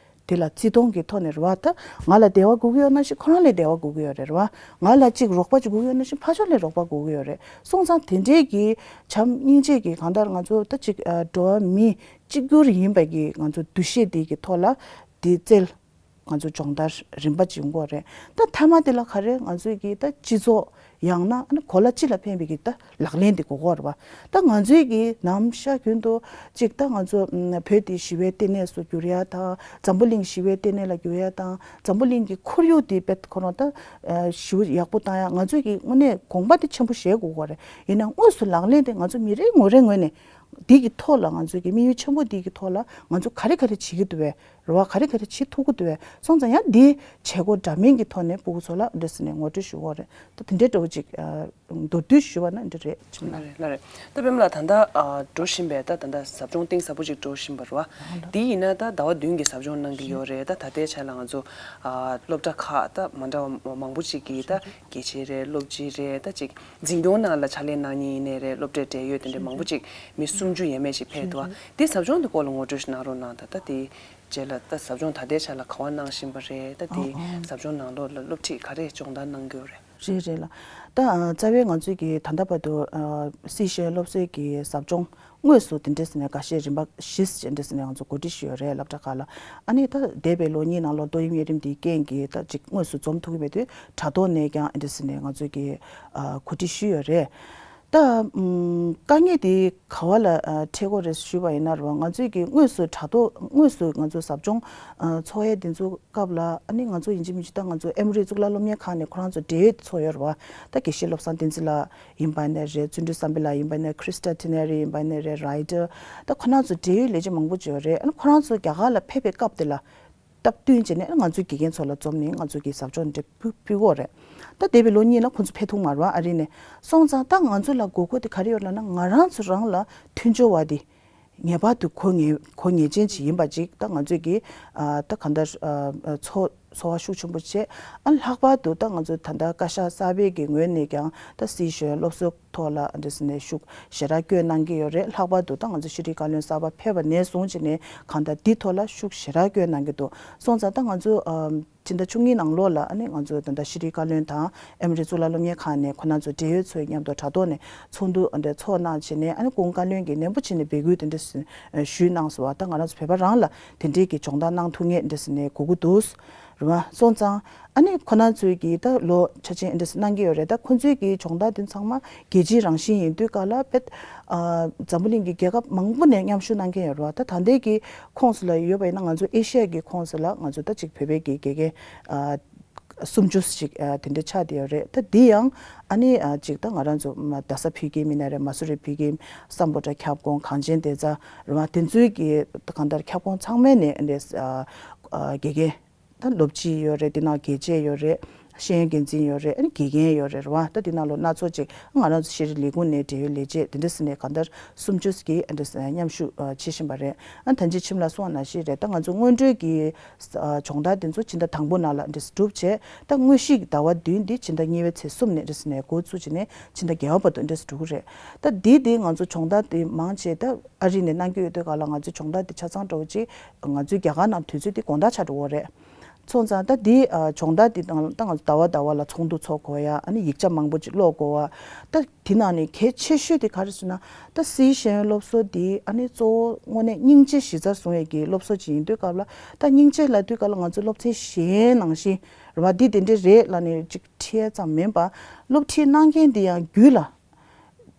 དེ་ལ་བརྩི་མཐོང་གི་ཐོག་ནས་རེད་བ། ད་ང་ལ་བདེ་བ་དགོས་ཀྱི་ཡོད་ན་ཞིག་ཁོ་རང་ལ་བདེ་བ་དགོས་ཀྱི་ཡོད་རེད་རེད་བ། ང་ལ་ཅིག་རོགས་པ་ཅིག་དགོས་ཀྱི་ཡོད་ན་ཞིག་ཕར་ཕྱོགས་ལ་རོགས་པ་དགོས་ཀྱི་ཡོད་རེད། སོང་ཙང་དེ་འདྲའི་གི་བྱམས་སྙིང་རྗེ་གི་གང་ལྟར་ང་ཚོ་ད་ཅིག་ཨ་འགྲོ་བ་མི་གཅིག་གྱུར་ཡིན་པ་གི་ང་ཚོ་འདུ་ཤེས་དེ་གི་ཐོག་ལ་དེ་རྩལ་ང་ཚོ་སྦྱོང་བརྡར་རིམ་པ་ཅིག་ཡོང་གི་ཡོད་རེད། ད་མཐའ་མ་དེ་ལ་ག་རེ་ང་ཚོའི་གི་ད་སྤྱི་ཚོགས་ཡང་ན་ཨ་ནི་གོ་ལ་སྤྱི་ལ་ཕན་པའི་གི་ད་ལག་ལེན་དེ་དགོས་ཀྱི་ཡོད་རེད་བ། ད་ང་ཚོའི་གི་ནམ་ཞག་རྒྱུན་དུ་ཅིག་ད་ང་ཚོ་ཨམ་བོད་དེ་ཞི་བའི་ལྟེ་གནས་སུ་འགྱུར་ཡ་དང་འཛམ་བུ་གླིང་ཞི་བའི་ལྟེ་གནས་ལ་འགྱུར་ཡ་དང་འཛམ་བུ་གླིང་གི་ཁོར་ཡུག་དེ་དཔེ་ཁོ་རང་ད་ཨ་ཞི་བ་ཡག་པོ་བཏང་ཡ་ང་ཚོའི་གི་དངོས་གནས་དགོངས་པ་དེ་ཆེན་པོ་བཞེས་དགོས་ཀྱི་ཡོད་རེད། ཡིན་ན་དངོས་སུ་ལག་ལེན་དེ་ང་ཚོ་མི་རེ་ངོ་རེ་ངོས་ནས་འདི་གི་ཐོག་ལ་ང་ཚོའི་གི་དམིགས་ཡུལ་ཆེན་པོ་འདི་གི་ཐོག་ལ་ང་ཚོ་ག་རེ་ག་རེ་བྱེད་ཀྱི་འདུག་བས། རེད་བ། ག་རེ་ག་རེ་བྱེད་ཐུབ་ཀྱི་འདུག་བས། སོང་ཙང་ཡང་འདི་བྱེད་སྒོ་འདྲ་མིན་གྱི་ཐོག་ནས་སྤུ་གུ་ཚོ་ལ་འདི་འདྲ་ཟེར་ནས་ངོ་སྤྲོད་ཞུ་དགོས་རེད། ད་དེ་འདྲའི་འདྲ་བོ་ཅིག་ཨ་མདོར་བསྡུས་ཞུ་བ་ན་འདི་རེད་ཅིག་ལ། ལགས་རེད། ལགས་རེད། ད་པད་མ་ལགས་ད་ལྟ་ཨ་འགྲོ་བཞིན་པའི་ད་ད་ལྟ་ཟབ་སྦྱོང་གཏིང་ཟབ་པོ་ཅིག་འགྲོ་བཞིན་པ་རེད་བ། འདི་ཡིན་ན་ད་ཟླ་བ་བདུན་གྱི་ཟབ་སྦྱོང་གནང་གི་ཡོད་རེད། ད་ད་ལྟའི་ཆ་ལ་ང་ཚོ་ཨ་སློབ་གྲྭ་ཁག་ད་མ་འདྲ་བ་མང་པོ་ཅིག་གིས་ད་དགེ་ཆེ་རེད། སློབ་སྤྱི་རེད། ད་ཅིག་འཛིན་སྐྱོང་ནང་ལ་ཕྱག་ལས་གནང་མཁན་ཡིན་ནའི་རེད། སློབ་གྲྭའི་འབྲེལ་ཡོད་དེ་འདྲ་མང་པོ་ཅིག་མི་སུམ་ཅུ་ཡས་མས་ཅིག་ཕེབས་འདུག་བ། འདི་ཟབ་སྦྱོང་གི་སྐོར་ལ་ངོ་སྤྲོད་ཞིག་གནང་རོགས་གནང་དང་། ད་དེ་རྗེས་ལ་ད་ཟབ་སྦྱོང་ད་ལྟའི་ཆ་ལ་ག་བ་གནང་བཞིན་པ་རེད། ད་དེ་ཨང་ཨང་། ཟབ་སྦྱོང་ནང་ལོགས་ལ་སློབ་ཁྲིད་ག་རེ་སྦྱོང་བརྡར་གནང་གི་ཡོད་རེད། རེད་རེད་ལགས། ད་ཨ་རྩ་བའི་ང་ཚོའི་གི་ད་ལྟ་བར་དུ་ཨ་སི་ཤེས་སློབ་གསོའི་གི་ཟབ་སྦྱོང་དངོས་སུ་དེ་འདྲས་ནས་འགའ་ཤས་རིམ་པ་བཞི་ཅིག་འདྲས་ནས་ང་ཚོ་གོ་སྒྲིག་ཞུས་ཡོད་རེད། སློབ་གྲྭ་ཁག་ལ། ཨ་ནི་ད་འདས་པའི་ལོ་གཉིས་ནང་ལོགས་ཏོག་དབྱིབས་གཉན་རིམས་འདིའི་རྐྱེན་གྱིས་ད་ཅིག་དངོས་སུ་འཛོམས་ཐུབ་ཀྱི་མེད་དུས་དྲ་ཐོག་ནས་ཀྱང་འདྲས་ནས་ང་ཚོའི་གི་ཨ་གོ་སྒྲིག་ཞུས་ཡོད་རེད། ད་ཨམ་དཀའ་ངལ་དེ་ག་བ་ལ་ཨ་འཕྲད་ཀྱི་ཡོད་རེད་ཞུས་པ་ཡིན་ན་རེད་བ། ང་ཚོའི་གི་དངོས་སུ་དྲ་ཐོག་དངོས་སུ་ང་ཚོ་ཟབ་སྦྱོང་ཨ་ཚོགས་ཡས་དེ་ཚོ་སྐབས་ལ་ཨ་ནི་ང་ཚོ་ཡིན་གཅིག་མིན་གཅིག་ད་ང་ཚོ་ཨེ་མོ་རི་གཙུག་ལག་སློབ་གཉེར་ཁང་ནས་ཁོ་རང་ཚོ་འབྲེལ་ཡོད་ཚོགས་ཡོད་རེད་བ། ད་དགེ་བཤེས་བློ་བཟང་བསྟན་འཛིན་ལགས་ཡིན་པ་ཡིན་ནའི་རེད། བརྩོན་འགྲུས་བསམ་འཕེལ་ལགས་ཡིན་པ་ཡིན་ནའི་རེད། ཁྲི་སྟ་ཐི་ནེ་རི་ཡིན་པ་ཡིན་ནའི་རེད། རའི་ཊར་ད་ཁོ་རང་ཚོ་འབྲེལ་ཡོད་ལས་བྱེད་མང་པོ་ཅིག་ཡོད་རེད། ཨ་ནི་ཁོ་རང་ཚོ་རྒྱ་གར་ལ་ཕེབས་པའི་སྐབས་དེ་ལ་སྟབས་བསྟུན་བྱས་ནས་ང་ཚོའི་དགེ་རྒན་ཚོ་ལ་འཛོམས་ནས་ང་ཚོ་གི་ཟབ་སྦྱོང་འདི་ཕུལ་ཕུལ་གྱི་ཡོད་རེད། ད་འདས་པའི་ལོ་གཉིས་ལ་ཁོ་ཚོ་ཕེབས་ཐུབ་མ་རེད་བ་ཨ་རི་ནས། སོང་ཙང་ད་ང་ཚོ་ལ་དགོས་མཁོ་དེ་ག་རེ་ཡོད་ལབ་ན་ང་རང་ཚོ་རང་ལ་མཐུན་སྦྱོར་བ་དེ་ངེས་པར་དུ་དགོས་ངེས་དགོས་ངེས་ཅན་ཅིག་ཡིན་པ་ཅིག་ད་ང་ཚོས་ཀྱི་ཨ་ད་གང་ལྟར་ཨ་ཨ་ཚོ་ཚོར་བ་ཤུགས་ཆེན་པོ་བྱས། ཨ་ལྷག་པར་དུ་ད་ང་ཚོ་ད་ལྟ་བཀའ་ཤག་གསར་པའི་གི་ངོས་ནས་ཀྱང་ད་སྲིད་གཞུང་སློབ་གསོ་ཐོག་ལ་འདི་ཟེར་ནས་ཤུགས་ཞེ་དྲག་བསྐྱོན་གནང་གི་ཡོད་རེད། ལྷག་པར་དུ་ད་ང་ཚོ་ཤེས་རིག་བཀའ་བློན་གསར་པ་ཕེབས་པ་ནས་བཟུང་བྱས་ནས་གང་ལྟར་འདི་ཐོག་ལ་ཤུགས་ཞེ་དྲག་བསྐྱོན་གནང་གི་འདུག་སོང་ཙང་ད་ང་ཚོ་ཨམ་ཕྱི་ཟླ་བཅུ་གཉིས་ནང་ལོགས་ལ་ཨ་ནི་ང་ཚོ་ད་ལྟ་ཤེས་རིག་བཀའ་བློན་དང་ཨེ་མོ་རི་གཙུག་ལག་སློབ་གཉེར་ཁང་ནས་ཁོ་ན་ཚོ་འབྲེལ་ཡོད་ཚོའི་མཉམ་དུ་དྲ་ཐོག་ནས་ཚོགས་འདུ་འདི་ཚོགས་གནང་བྱས་ནས་ཨ་ནི་ཀུན་བཀའ་བློན་གྱིས་ནན་པོ་བྱས་ནས་འབོད་སྐུལ་དེ་འདྲ་ཞུས་གནང་སོང་བ། ད་ང་རང་ཚོ་བོད་པ་རང་ལ་དེ་འདྲའི་གི་སྦྱོང་བརྡར་གནང་ཐུབ་ངེས་འདྲ་ཟེར་ནས་དགོས་ཀྱི་འདུག་རེད་བ། སོང་ཙང་ཨ་ནི་ཁོ་ན་ཚོས་ཀྱིས་ད་ལོ་ཆ་ཆེན་འདྲ་ཟེར་གནང་གི་ཡོད་རེད། ད་ཁོ་ཚོས་ཀྱི་སྦྱོང་བརྡར་དེ་ཚང་མ་རྒྱལ་སྤྱིའི་རང་བཞིན་ཡིན་དུས་ག་ལ་དཔེ་ཨ་འཛམ་བུ་གླིང་གི་རྒྱལ་ཁབ་མང་པོ་ནས་མཉམ་ཞུགས་གནང་མཁན་ཡོད་རེད་བ། ད་ད་ལྟའི་གི་ཁོངས་སུ་ལ་ཡོད་པ་ཡིན་ན་ང་ཚོ་ཨེ་ཤི་ཡ་གི་ཁོངས་སུ་ལ་ང་ཚོ་ད་ཅིག་བོད་པའི་གི་དགེ་རྒན་ཨ་སུམ་ཅུ་ཞིག་ཨ་དེ་འདྲ་ཆགས་བསྡད་ཡོད་རེད། ད་འདི་ཡང་ཨ་ནི་ཨ་ཅིག་ད་ང་རང་ཚོ་མ་རྡ་ས་བོད་ཁྱིམ་ཡིན་ན་རེད། མ་སུ་རི་བོད་ཁྱིམ། སམ་བྷོ་ཊ་ཁྱབ་ཁོངས། གངས་ཅན་བདེ་རྩ་རེད་བ། དེ་ཚོའི་གི་ད་གང་ལྟར་ཁྱབ་ཁོངས་ཚང་མའི་ནས་ཨ་འདྲས་ཨ་ཨ་དགེ་རྒན་ད་སློབ་སྤྱི་ཡོད་རེད། དེ་ནང་དགེ་ཆེ་ཡོད་རེད། ཤེས་ཡོན་འགན་འཛིན་ཡོད་རེད། ཨ་ནི་དགེ་རྒན་ཡོད་རེད་རེད་བ། ད་དེ་ནང་ལོ་སྣ་ཚོགས་ཅིག་ང་རང་ཚོ་ཤེས་རིག་ལས་ཁུངས་ནས་འབྲེལ་ཡོད་ལས་བྱེད་དེ་འདྲ་ཟེར་ནས་གང་ལྟར་སུམ་ཅུ་གི་ཨ་འདྲ་ཟེར་མཉམ་ཞུགས་ཨ་བྱེད་བཞིན་པ་རེད། ཨ་ད་ཅི་ཁྱིམ་ལ་གསུངས་པ་ནང་བཞིན་རེད། ད་ང་ཚོ་སྔོན་འགྲོའི་གི་ཨ་སྦྱོང་བརྡར་དེ་ཚོ་ཕྱི་ཟླ་དང་པོ་ནང་ལ་འདྲ་ཟེར་གྲུབ་བྱས། ད་དངོས་གཞི་གི་ཟླ་བ་བདུན་འདི་ཕྱི་ཟླ་གཉིས་པའི་ཚེས་གསུམ་ནས་འདྲ་ཟེར་ནས་འགོ་བཙུགས་བྱས་ནས་ཕྱི་ཟླ་བརྒྱད་པ་བར་དུ་འདྲ་ཟེར་འགྲོ་གི་རེད། ད་འདི་དེ་ང་ཚོ་སྦྱོང་བརྡར་དེ་མང་ཆེ་ད་ཨ་རི་ནས་གནང་གི་ཡོད་དུས་ག་ལ་ང་ཚོའི་སྦྱོང་བརྡར་དེ་ཆ་ཚང་འདྲ་བོ་ཅིག་ང་ཚོའི་རྒྱ་གར་ནང་དུས་ཚོད་དེ་དགོང་དག་ཆགས་འགྲོ་གི་རེད། སོང་ཙང་ད་འདི་ཨ་སྦྱོང་བརྡར་འདི་དང་ད་ང་ཚོ་ཟླ་བ་ཟླ་བ་ལ་ཚོགས་འདུ་ཚོགས་དགོས་ཡ། ཨ་ནི་ཡིག་ཆ་མང་པོ་ཅིག་ཀློག་དགོས་བ། ད་དེ་ནང་ནས་གལ་ཆེ་ཤོས་དེ་ག་རེ་ཟེར་ན། ད་སི་ཤེས་ཡོན་སློབ་གསོ་འདི་ཨ་ནི་གཙོ་བོ་དངོས་གནས་སྙིང་རྗེ་གཞི་རྩར་བཟུང་བའི་གི་སློབ་གསོ་ཅིག་ཡིན་དུས་སྐབས་ལ། ད་སྙིང་རྗེ་ལབ་དུས་སྐབས་ལ་ང་ཚོ་སློབ་ཚན་གཞན་ནང་བཞིན་རེད་བ། འདི་དེ་འདྲས་རེད་ལབ་ནས་ཅིག་ཁྲིད་ཡ་ཙམ་མིན་པ། སློབ་ཁྲིད་གནང་མཁན་འདི་ཡང་རྒྱུད་ལ་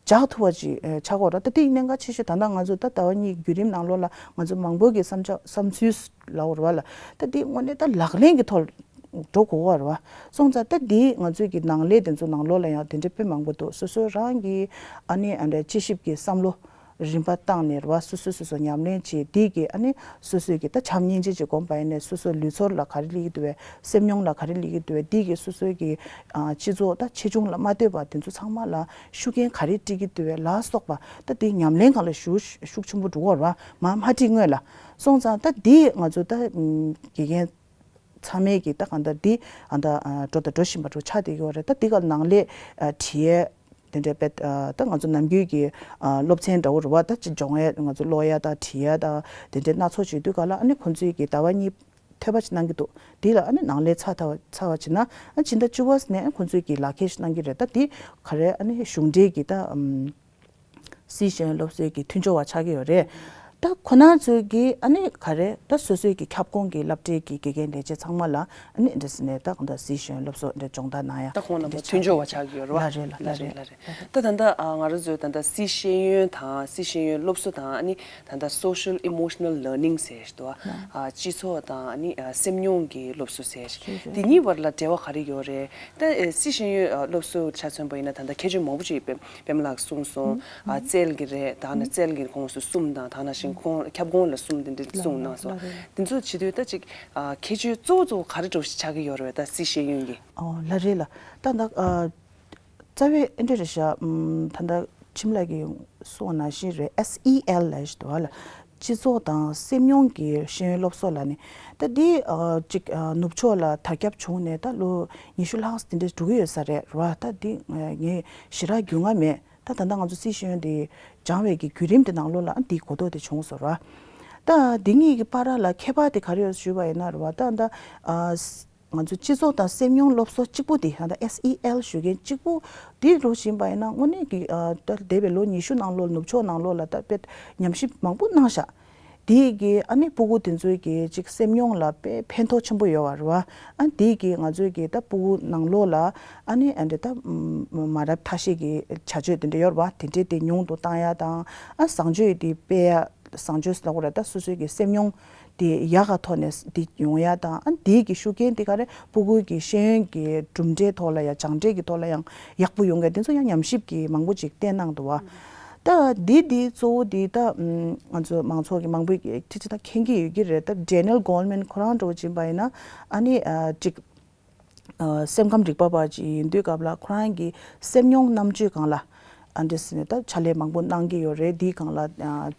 འཇགས་ཐུབ་པ་ཅིག་ཨ་ཆགས་དགོས་རེད། ད་དེའི་གནད་འགག་ཆེ་ཤོས་ད་ལྟ་ང་ཚོ་ད་ཟླ་བ་གཉིས་བརྒྱུད་རིམ་ནང་ལོགས་ལ་ང་ཚོ་མང་པོ་གི་བསམ་འཆར་བསམ་ཚུལ་ལབ་དགོས་རེད་བ་ལ། ད་དེ་དངོས་གནས་ད་ལག་ལེན་གྱི་ཐོག་འགྲོ་དགོས་པ་རེད་བ། སོང་ཙང་ད་དེ་ང་ཚོས་ཀྱི་ནང་ལས་དེ་ཚོ་ནང་ལོགས་ལ་ཡང་དེ་འདྲའི་དཔེ་མང་པོ་འདུག་སོ་སོ་རང་གི་ཨ་ནི་ཨ་འདྲ་དཔྱད་ཞིབ་ཀྱི་བསམ་བློ་ རིམ་པ་བཏང་ནས་རེད་བ། སོ་སོས་སོ་སོ་ཉམས་ལེན་བྱས། འདི་གིས་ཨ་ནི་སོ་སོས་ཀྱི་ད་བྱམས་སྙིང་རྗེ་ཅིག་སྒོམ་པ་ཡིན་ནའི་སོ་སོ་ལུས་ཚོར་ལ་ག་རེ་སླེབས་ཀྱི་འདུག་བས། སེམས་མྱོང་ལ་ག་རེ་སླེབས་ཀྱི་འདུག་བས། འདི་གིས་སོ་སོའི་གི་ཨ་སྤྱི་ཚོགས་ད་ཆེ་ཆུང་ལ་མ་ལྟོས་པར་དེ་ཚོ་ཚང་མ་ལ་ཤུགས་རྐྱེན་ག་རེ་སྤྲད་ཀྱི་འདུག་བས་ལ་སོགས་པ། ད་དེ་ཉམས་ལེན་སྒང་ལ་ཤུགས་ཤུགས་ཆེན་པོ་འགྲོ་གི་ཡོད་རེད་བ། མ་མ་ཁྲིད་སྔོན་ལ། སོང་ཙང་ད་འདི་ང་ཚོ་ད་ཨམ་དགེ་རྒན་ཚང་མས་ཀྱི་ད་གང་ལྟར་འདི་ཨ་ད་ཨ་འགྲོ་དང་འགྲོ་བཞིན་པ་འདྲ་ཆགས་བསྡད་ཀྱི་ཡོད་རེད། ད་འདི་ག་ནང་ལས་ཨ་བྲིས་ཡས་དེ་འདྲའི་དཔེ་ཨ་ད་ང་ཚོ་ནམ་རྒྱུན་གྱི་ཨ་སློབ་ཚན་འདྲ་བོ་རེད་བ། ད་ཅིག་སྦྱོང་ཡས་ང་ཚོ་ཀློག་ཡས་དང་བྲིས་ཡས་དང་དེ་འདྲའི་སྣ་ཚོགས་བྱེད་དུས་ག་ལ་ཨ་ནི་ཁོང་ཚོས་ཀྱི་ཟླ་བ་གཉིས་ཐོལ་པ་ཅིག་གནང་གི་འདུག་འདི་ལ་ཨ་ནི་ནང་ལས་ཚར་ཐལ་བ་ཚར་བ་བྱས་ན་ཨ་ཕྱི་ཟླ་བཅུ་པ་ནས་ཁོང་ཚོས་ཀྱི་ལག་ཁྱེར་ཞིག་གནང་གི་རེད། ད་འདི་ག་རེ་ཨ་ནི་གཞུང་འབྲེལ་གྱི་ད་ཨམ། སི་ཤེས་ཡོན་སློབ་གསོའི་གི་མཐུན་སྦྱོར་བ་ཆགས་ཀྱི་ཡོད་རེད། ད་ཁོ་ན་ཚོས་ཀྱི་ཨ་ནི་ག་རེ་ད་སོ་སོའི་གི་ཁྱབ་ཁོངས་ཀྱི་སློབ་གྲྭའི་གི་དགེ་རྒན་ལས་བྱེད་ཚང་མ་ལ་ཨ་ནི་འདི་འདྲ་ཟེར་ནས་ད་གང་ལྟར་སི་ཤེས་ཡོན་སློབ་གསོ་འདྲ་སྦྱོང་བརྡར་གནང་ཡ་ད་ཁོང་རྣམ་པ་མཐུན་སྦྱོར་བ་ཆགས་ཀྱི་ཡོད་རེད་བ། ལ་རེད་ལ་ལ་རེད་ལ་རེད། ད་ད་ལྟ་ཨ་ང་རང་ཚོའི་ད་ལྟ་སི་ཤེས་ཡོན་དང་སི་ཤེས་ཡོན་སློབ་གསོ་དང་ཨ་ནི་ད་ལྟ་social emotional learning ཟེར་ཞིག་འདུག་ཨ། སྤྱི་ཚོགས་དང་ཨ་ནི་ཨ་སེམས་མྱོང་གི་སློབ་གསོ་ཟེར་ཞིག་དེ་གཉིས་བར་ལ་འབྲེལ་བ་ག་རེ་ཡོད་རེད། ད་ཨེ་སི་ཤེས་ཡོན་ཨ་སློབ་གསོ་ཆ་མཚོན་པ་ཡིན་ན་ད་ལྟ་ཁྱད་ཆོས་མང་པོ་ཅིག་ཡོད་པས། པདྨ་ལགས་གསུངས་སོང་། ཨ་རྩལ་གྱི་རེད། ད་ནི་རྩལ་གྱི་ཁོངས་སུ་གསུམ་དང་ད་ནང་བཞིན་ཁོང་ཁྱབ་ཁོངས་ལ་གསུམ་དེ་འདྲ་གསུངས་གནང་སོང་། དེ་ཚོ་བྱེད་དུས་ད་ཅིག་ཨ་ཁྱད་ཆོས་གཙོ་བོ་གཙོ་བོ་ག་རེ་འདྲ་བོ་ཞིག་ཆགས་ཀྱི་ཡོད་རེད་བས། ད་སི་ཤེས་ཡོན་གྱི། ཨོ་ལ་རེད་ལ། ད་ད་ཨ་རྩ་བའི་ཨེ་འདྲ་རེད་ཤག་ཨམ་ད་ད་ཁྲིམས་ལགས་ཀྱིས་གསུངས་པ་ནང་བཞིན་རེད། ཨེས་ཨི་ཨེལ་ལབ་ཞིག་འདུག་བ་ལ། སྤྱི་ཚོགས་དང་སེམས་མྱོང་གི་ཤེས་ཡོན་སློབ་གསོ་ལ་ནི། ད་འདི་ཨ་ཅིག་ཨ་ནུབ་ཕྱོགས་ལ་དར་ཁྱབ་བྱུང་ནས་ད་ལོ་ཉི་ཤུ་ལྷག་དེ་འདྲ་འགྲོ་གི་ཡོད་ས་རེད་ར། ད་འདི་ཨ་ངས་ཞེ་དྲག་རྒྱུས་མངའ་མེད། ད་ད་ལྟ་ང་ཚོ་སི་ཤེས་ཡོན་དེ་སྦྱང་བའི་གི་བརྒྱུད་རིམ་དེ་ནང་ལོགས་ལ་ཨ་འདིའི་གོ་རྟོགས་དེ་བྱུང་སོང་ར། ད་འདི་གཉིས་ཀྱི་བར་ལ་ཁྱད་པར་དེ་ག་རེ་ཡོད་ཞུས་པ་ཡིན་ན་ར་བ། ད་ད་ཨ་ང་ཚོ་སྤྱི་ཚོགས་དང་སེམས་མྱོང་སློབ་གསོ་གཅིག་པུ་དེ་ད་ལྟ་ཨེས་ཨི་ཨེལ་ཞུ་མཁན་གཅིག་པུ་དེ་འགྲོ་བཞིན་པ་ཡིན་ན་དངོས་གནས་ཀྱི་ཨ་ད་འདས་པའི་ལོ་ཉི་ཤུ་ནང་ལོགས་ནུབ་ཕྱོགས་ནང་ལོགས་ལ་ད་དཔེ་ཉམས་ཞིབ་མང་པོ་གནང་ཤག་དེ་གི་ཨ་ནི་སྤུ་གུ་དེ་ཚོའི་གི་ཅིག་སེམས་མྱོང་ལ་དཔེ་ཕན་ཐོགས་ཆེན་པོ་ཡོད་པ་རེད་བ། ཨ་དེ་གི་ང་ཚོའི་གི་ད་སྤུ་གུ་ནང་ལོགས་ལ་ཨ་ནི་ཨ་འདྲ་ད་མ་རབས་ཐ་ཤལ་གྱི་བྱ་སྤྱོད་དེ་འདྲ་ཡོད་རེད་བ། དེ་འདྲའི་དེ་ཉུང་དུ་བཏང་ཡ་དང་། ཨ་བཟང་སྤྱོད་དེ་སྤེལ་ཡ། བཟང་སྤྱོད་ཟེར་དགོས་རེད། ད་སོ་སོའི་གི་སེམས་མྱོང་དེ་ཡག་ག་ཐོག་ནས་དེ་ཡོང་ཡ་དང་། ཨ་དེ་གི་ཤུགས་རྐྱེན་དེ་ག་རེ་སྤུ་གུའི་གི་ཤེས་ཡོན་གྱི་གྲུབ་འབྲས་ཐོག་ལ་ཡང་སྦྱང་འབྲས་ཀྱི་ཐོག་ལ་ཡང་ཡག་པོ་ཡོང་མཁན་དེ་ཚོ་ཡང་ཉམས་ཞིབ་ཀྱི་མང་པོ་ཅིག་བསྟན་གནང་འདུག་བ། ད་འདི་འདི་གཙོ་བོ་འདི་ད་ང་ཚོ་མང་ཚོགས་ཀྱི་མང་པོས་ཅི་ཅི་ད་མཁྱེན་གྱི་ཡོད་ཀྱི་རེད། ད་Daniel Goleman ཁོ་རང་འདྲ་བོ་ཅིག་ཡིན་པ་ཡིན་ན་ཨ་ནི་ཅིག་སེམས་ཁམས་རིག་པ་བ་ཅིག་ཡིན་དུས་སྐབས་ལ་ཁོ་རང་གི་སེམས་མྱོང་རྣམ་དཔྱོད་སྒང་ལ་ཨ་འདྲ་ཟེར་ནས་ད་ཕྱག་ལས་མང་པོ་གནང་གི་ཡོད་རེད། འདིའི་སྒང་ལ་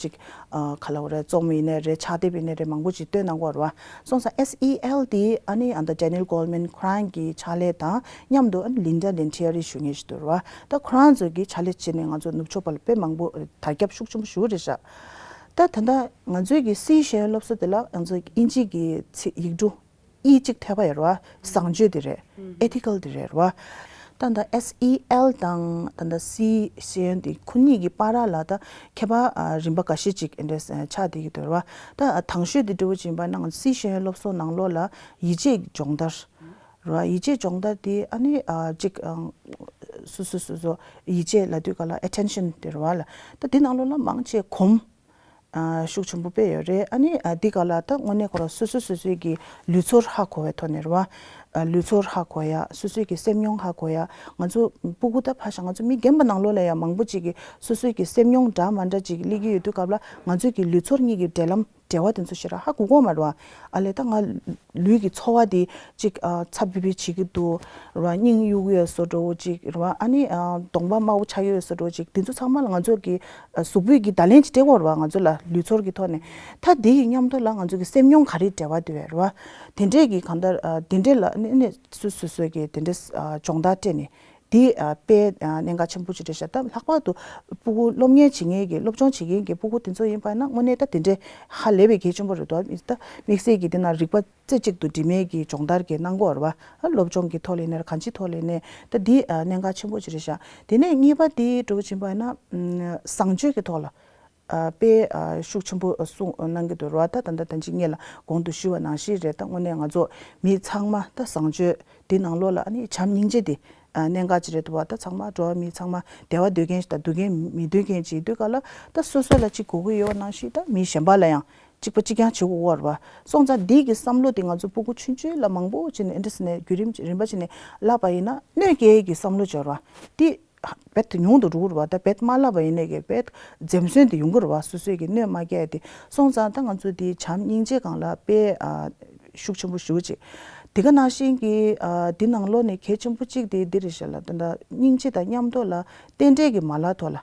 ཅིག་ག་ལ་བ་རེད། རྩོམ་ཡིན་ནའི་རེད། ཕྱག་དེབ་ཡིན་ནའི་རེད། མང་པོ་ཅིག་བཏོན་གནང་གི་ཡོད་རེད་བ། སོང་ཙང་ཨེས་ཨི་ཨེལ་དེ་ཨ་ནི་ཨ་ད་Daniel Goleman ཁོ་རང་གི་ཕྱག་ལས་དང་མཉམ་དུ་ཨ་ནི་Linda Lantieri ཞུ་མཁན་ཞིག་འདུག་ར། ད་ཁོ་རང་ཚོ་གི་ཕྱག་ལས་བྱས་ནས་ང་ཚོ་ནུབ་ཕྱོགས་པ་ལ་དཔེ་མང་པོ་དར་ཁྱབ་ཤུགས་ཆེན་པོ་ཞུ་གི་རེད་ཤག་ད་ད་ལྟ་ང་ཚོའི་གི་སི་ཤེས་ཡོན་སློབ་གསོ་དེ་ལ་ང་ཚོ་དབྱིན་ཇི་གི་ཚིག་ཡིག་འབྲུ་ཨི་གཅིག་ཐེབས་པ་ཡོད་རེད་བ། བཟང་སྤྱོད་དེ་རེད། Ethical དེ་རེད་བ། ད་ལྟ་ཨེས་ཨི་ཨེལ་དང་ད་ལྟ་སི་ཤེས་ཡོན་དེ་ཁོ་གཉིས་ཀྱི་བར་ལ་ད་ཁྱད་པར་ཨ་རིམ་པ་འགའ་ཤས་ཅིག་འདྲ་ཆགས་བསྡད་ཀྱི་འདུག་ར། ད་དང་ཤོས་དེ་འདྲ་བོ་ཅིག་ཡིན་པ་ན་ང་ཚོ་སི་ཤེས་ཡོན་སློབ་གསོ་ནང་ལོགས་ལ་ཡིད་ཆེས་སྦྱོང་བརྡར་ར། ཡིད་ཆེས་སྦྱོང་བརྡར་དེ་ཨ་ནི་ཨ་ཅིག་ཨ་སོ་སོ་སོ་སོ་ཡིད་ཆེས་ལབ་དུས་ག་ལ་attention དེ་རེད་བ་ལ། ད་དེ་ནང་ལོགས་ལ་མང་ཆེ་གོམས་ཨ་ཤུགས་ཆེན་པོ་སྤེལ་ཡོད་རེད། ཨ་ནི་ཨ་འདི་ག་ལ་ད་དངོས་གནས་ཁོ་རང་སོ་སོ་སོ་སོའི་གི་ལུས་ཚོར་ཧ་གོ་བའི་ཐོག་ནས་རེད་བ། ཨ་ལུས་ཚོར་ཧ་གོ་ཡ། སོ་སོའི་གི་སེམས་མྱོང་ཧ་གོ་ཡ། ང་ཚོ་སྤུ་གུ་ད་ཕ་ཤ་ང་ཚོ་མི་རྒན་པ་ནང་ལོགས་ལ་ཡང་མང་པོ་ཅིག་གི་སོ་སོའི་གི་སེམས་མྱོང་འདྲ་མ་འདྲ་ཅིག་སླེབས་ཀྱི་ཡོད་དུས་སྐབས་ལ་ང་ཚོའི་གི་ལུས་ཚོར་གཉིས་ཀྱི་འབྲེལ་ལམ་འབྲེལ་བ་དེ་ཚོ་ཞེ་དྲག་ཧ་གོ་གོ་མ་རེད་བ། ཨ་ལས་ད་ང་ལུས་ཀྱི་ཚོར་བ་དེ་ཅིག་ཨ་ཚ་བི་བི་བྱེད་ཀྱི་འདུག་ར། སྙིང་གཡུག་གི་ཡོད་བཟོ་འདྲ་བོ་ཅིག་ར། ཨ་ནི་ཨ་གདོང་པ་དམར་པོ་ཆགས་ཀྱི་ཡོད་བཟོ་འདྲ་བོ་ཅིག་དེ་ཚོ་ཚང་མ་ལ་ང་ཚོ་གི་ཨ་གཟུགས་པོའི་གི་བརྡ་ལན་ཅིག་སྤྲད་ཀྱི་ཡོད་རེད་བ། ང་ཚོ་ལ་ལུས་ཚོར་གྱི་ཐོག་ནས། ད་དེ་ཡི་མཉམ་དུ་ལ་ང་ཚོ་གི་སེམས་མྱོང་ག་རེ་འབྲེལ་བ་འདུག་བས་ར། དེ་འདྲས་ཀྱི་གང་ལྟར་ཨ་དེ་འདྲས་ལ་ནི་ནི་སོ་སོ་སོ་གི་དེ་འདྲས་ཨ་སྦྱོང་བརྡར་སྤྲད་ནས། དེ་ཨ་དཔེ་ཨ་གནད་འགག་ཆེན་པོ་ཅིག་རེད་ཤག་ད་ལྷག་པར་དུ་སྤུ་གུ་སློབ་གཉེར་བྱེད་མཁན་གྱི་སློབ་སྦྱོང་བྱེད་མཁན་གྱི་སྤུ་གུ་དེ་ཚོ་ཡིན་པ་ན་དངོས་གནས་ད་དེ་འདྲའི་ཧ་ལས་པའི་གལ་ཆེན་པོ་རེད་འདུག་ད་དམིགས་བསལ་གྱི་དེ་ན་རིག་པ་རྩེ་གཅིག་ཏུ་འགྲིམ་མཁན་གྱི་སྦྱོང་བརྡར་གྱི་གནང་སྒོ་རེད་བ། ཨ་སློབ་སྦྱོང་གི་ཐོག་ལ་ཡིན་ན་རེད། གང་ཅིའི་ཐོག་ལ་ཡིན་ནའི་ད་འདི་ཨ་གནད་འགག་ཆེན་པོ་ཅིག་རེད་ཤག་དེ་ནས་གཉིས་པ་དེ་འགྲོ་བ་ཕྱིན་པ་ཡིན་ན་ཨམ་བཟང་སྤྱོད་ཀྱི་ཐོག་ལ་ཨ་དཔེ་ཨ་ཤུགས་ཆེན་པོ་གསུངས་གནང་གི་འདུག་ར། ད་ད་ལྟ་ད་ཅི་སྔོན་ལ་གོང་དུ་ཞུས་པ་ནང་བཞིན་རེད། ད་དངོས་གནས་ང་ཚོ་མི་ཚང་མ་ད་བཟང་སྤྱོད་འདི་ནང་ལོགས་ལ་ཨ་ནི་བྱམས་སྙིང་རྗེ་འདི་ཨ་གནད་འགག་ཅིག་རེད་འདུག་བ། ད་ཚང་མ་འགྲོ་བ་མི་ཚང་མ་བདེ་བ་འདོད་མཁན་ཞིག་དང་སྡུག་བསྔལ་མི་འདོད་མཁན་ཅིག་ཡིན་དུས་ག་ལ་ད་སོ་སོ་ལ་ཅིག་དགོས་ཀྱི་ཡོད་པ་ནང་བཞིན་ད་མི་གཞན་པ་ལ་ཡང་གཅིག་པ་གཅིག་རྐྱང་བྱེད་དགོས་ཀྱི་ཡོད་རེད་བ། སོང་ཙང་འདི་གི་བསམ་བློ་འདི་ང་ཚོ་སྤུ་གུ་ཆུང་ཆུང་ལ་མང་པོ་བྱས་ནས་ཨེ་འདྲ་ཟེར་ནས་བརྒྱུད་རིམ་རིམ་པ་བྱས་ནས་བསླབ་པ་ཡིན་ན་གནོད་སྐྱེལ་གྱི་བསམ་བློ་ཅིག་ཡོད་རེད་བ། འདི་ རྦད་དེ་ཉུང་དུ་འགྲོ་གི་རེད་བ། ད་རྦད་མ་བསླབས་པ་ཡིན་ནའི་གི་རྦད་འཛེམ་ཟོན་དེ་ཡོང་གི་རེད་བ། སོ་སོས་ཀྱི་གནོད་མ་སྐྱེལ་དེ་སོང་ཙང་ད་ང་ཚོ་དེ་བྱམས་སྙིང་རྗེ་སྒང་ལ་དཔེ་ཨ་ཤུགས་ཆེན་པོ་ཞེ་པོ་ཅིག་དེ་ག་ནང་བཞིན་གྱི་ཨ་དེ་ནང་ལོགས་ནས་གལ་ཆེན་པོ་གཅིག་དེ་འདི་རེད་ཤག་ལ། ད་ད་སྙིང་རྗེ་དང་མཉམ་དུ་ལ་རྟེན་འབྲེལ་གྱི་མ་ལག་ཐོག་ལ་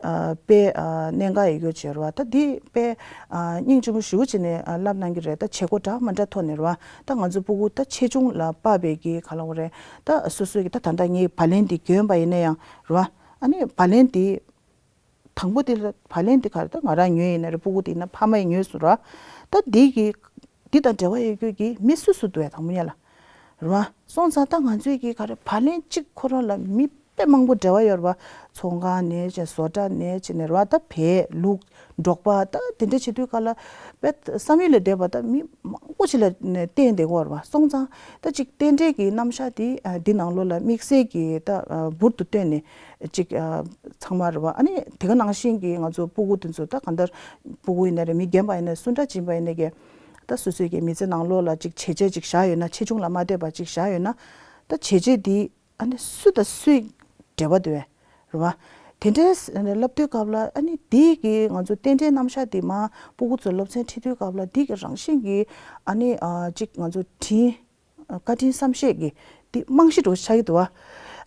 ཨ་དཔེ་ཨ་གནད་འགག་ཡོད་རྒྱུ་ཅིག་རེད་བ། ད་འདི་དཔེ་ཨ་སྙིང་རྗེ་པོ་ཞེ་པོ་ཅིག་ནས་ཨ་བསླབ་གནང་གི་རེད། ད་བྱེད་སྒོ་འདྲ་མི་འདྲ་ཐོག་ནས་རེད་བ། ད་ང་ཚོ་སྤུ་གུ་ད་ཆེ་ཆུང་ལ་དཔག་པའི་གི་ག་ལ་འོ་རེད། ད་སོ་སོའི་གི་ད་ད་ལྟ་ངའི་བག་ལེན་འདི་གྱོན་པ་ཡིན་ན་ཡང་རེད་བ། ཨ་ནི་བག་ལེན་འདི་དང་པོ་དེ་ལ་བག་ལེན་དེ་ག་རེ། ད་ང་རང་ཉོས་ཡིན་ན་རེད། སྤུ་གུ་དེ་ཡིན་ན་ཕ་མས་ཉོས་སོང་ར། ད་འདི་གི་འདི་དང་འབྲེལ་བ་ཡོད་རྒྱུ་གི་མི་སུ་སུ་འདུག་ཡ་དང་པོ་ཉིད་ལ་རེད་བ། སོང་ཙང་ད་ང་ཚོའི་གི་ག་རེ་བག་ལེན་གཅིག་ཁོ་རང་ལ་མི་དཔེ་མང་པོ་འབྲེལ་བ་ཡོད་རེད་བ། ཚོང་ཁང་ནས་བྱས་བཟོ་གྲྭ་ནས་བྱས་ནས་རེད་བ། ད་བལ་ལུག་འབྲོག་པ་ད་དེ་འདྲ་བྱེད་དུས་ག་ལ་དཔེ་བསམ་ཡུལ་ལས་འདས་པ་ད་མི་མང་པོ་ཅིག་ལ་བརྟེན་བསྡད་ཀྱི་ཡོད་རེད་བ། སོང་ཙང་ད་ཅིག་རྟེན་འབྲེལ་གྱི་རྣམ་གཞག་དེ་འདི་ནང་ལོགས་ལ་དམིགས་བསལ་གྱི་ད་འབུར་དུ་བཏོན་ནས་ཅིག་ཚང་མ་རེད་བ། ཨ་ནི་དེ་ག་ནང་བཞིན་གྱི་ང་ཚོ་སྤུ་གུ་དེ་ཚོ་ད་གང་ལྟར་སྤུ་གུ་ཡིན་ན་རེད། མི་རྒན་པ་ཡིན་ན་སུ་འདྲ་ཅིག་ཡིན་པ་ཡིན་ནའི་གི་ད་སོ་སོའི་གི་མི་ཚེ་ནང་ལོགས་ལ་ཅིག་བྱས་རྗེས་ཅིག་བཞག་ཡོད་ན། ཆེ་ཆུང་ལ་མ་ལྟོས་པ་ཅིག་བཞག་ཡོད་ན། ད་བྱས་རྗེས་དེ་ཨ་ནི་སུ་དང་སུའི་འབྲེལ་བ་དེ་རེད་བ། དེ་འདྲའི་ལབ་དུས་སྐབས་ལ་ཨ་ནི་དེའི་གི་ང་ཚོ་རྟེན་འབྲེལ་རྣམ་གཞག་དེ་མ་སྤུ་གུ་ཚོ་སློབ་ཚན་ཁྲིད་དུས་སྐབས་ལ་དེའི་གི་རང་བཞིན་གྱི་ཨ་ནི་ཨ་ཅིག་ང་ཚོ་དྲིན་བཀའ་དྲིན་བསམ་ཤེས་ཀྱི་དེ་རྨང་གཞི་འདྲ་བོ་ཆགས་ཀྱི་འདུག་བ།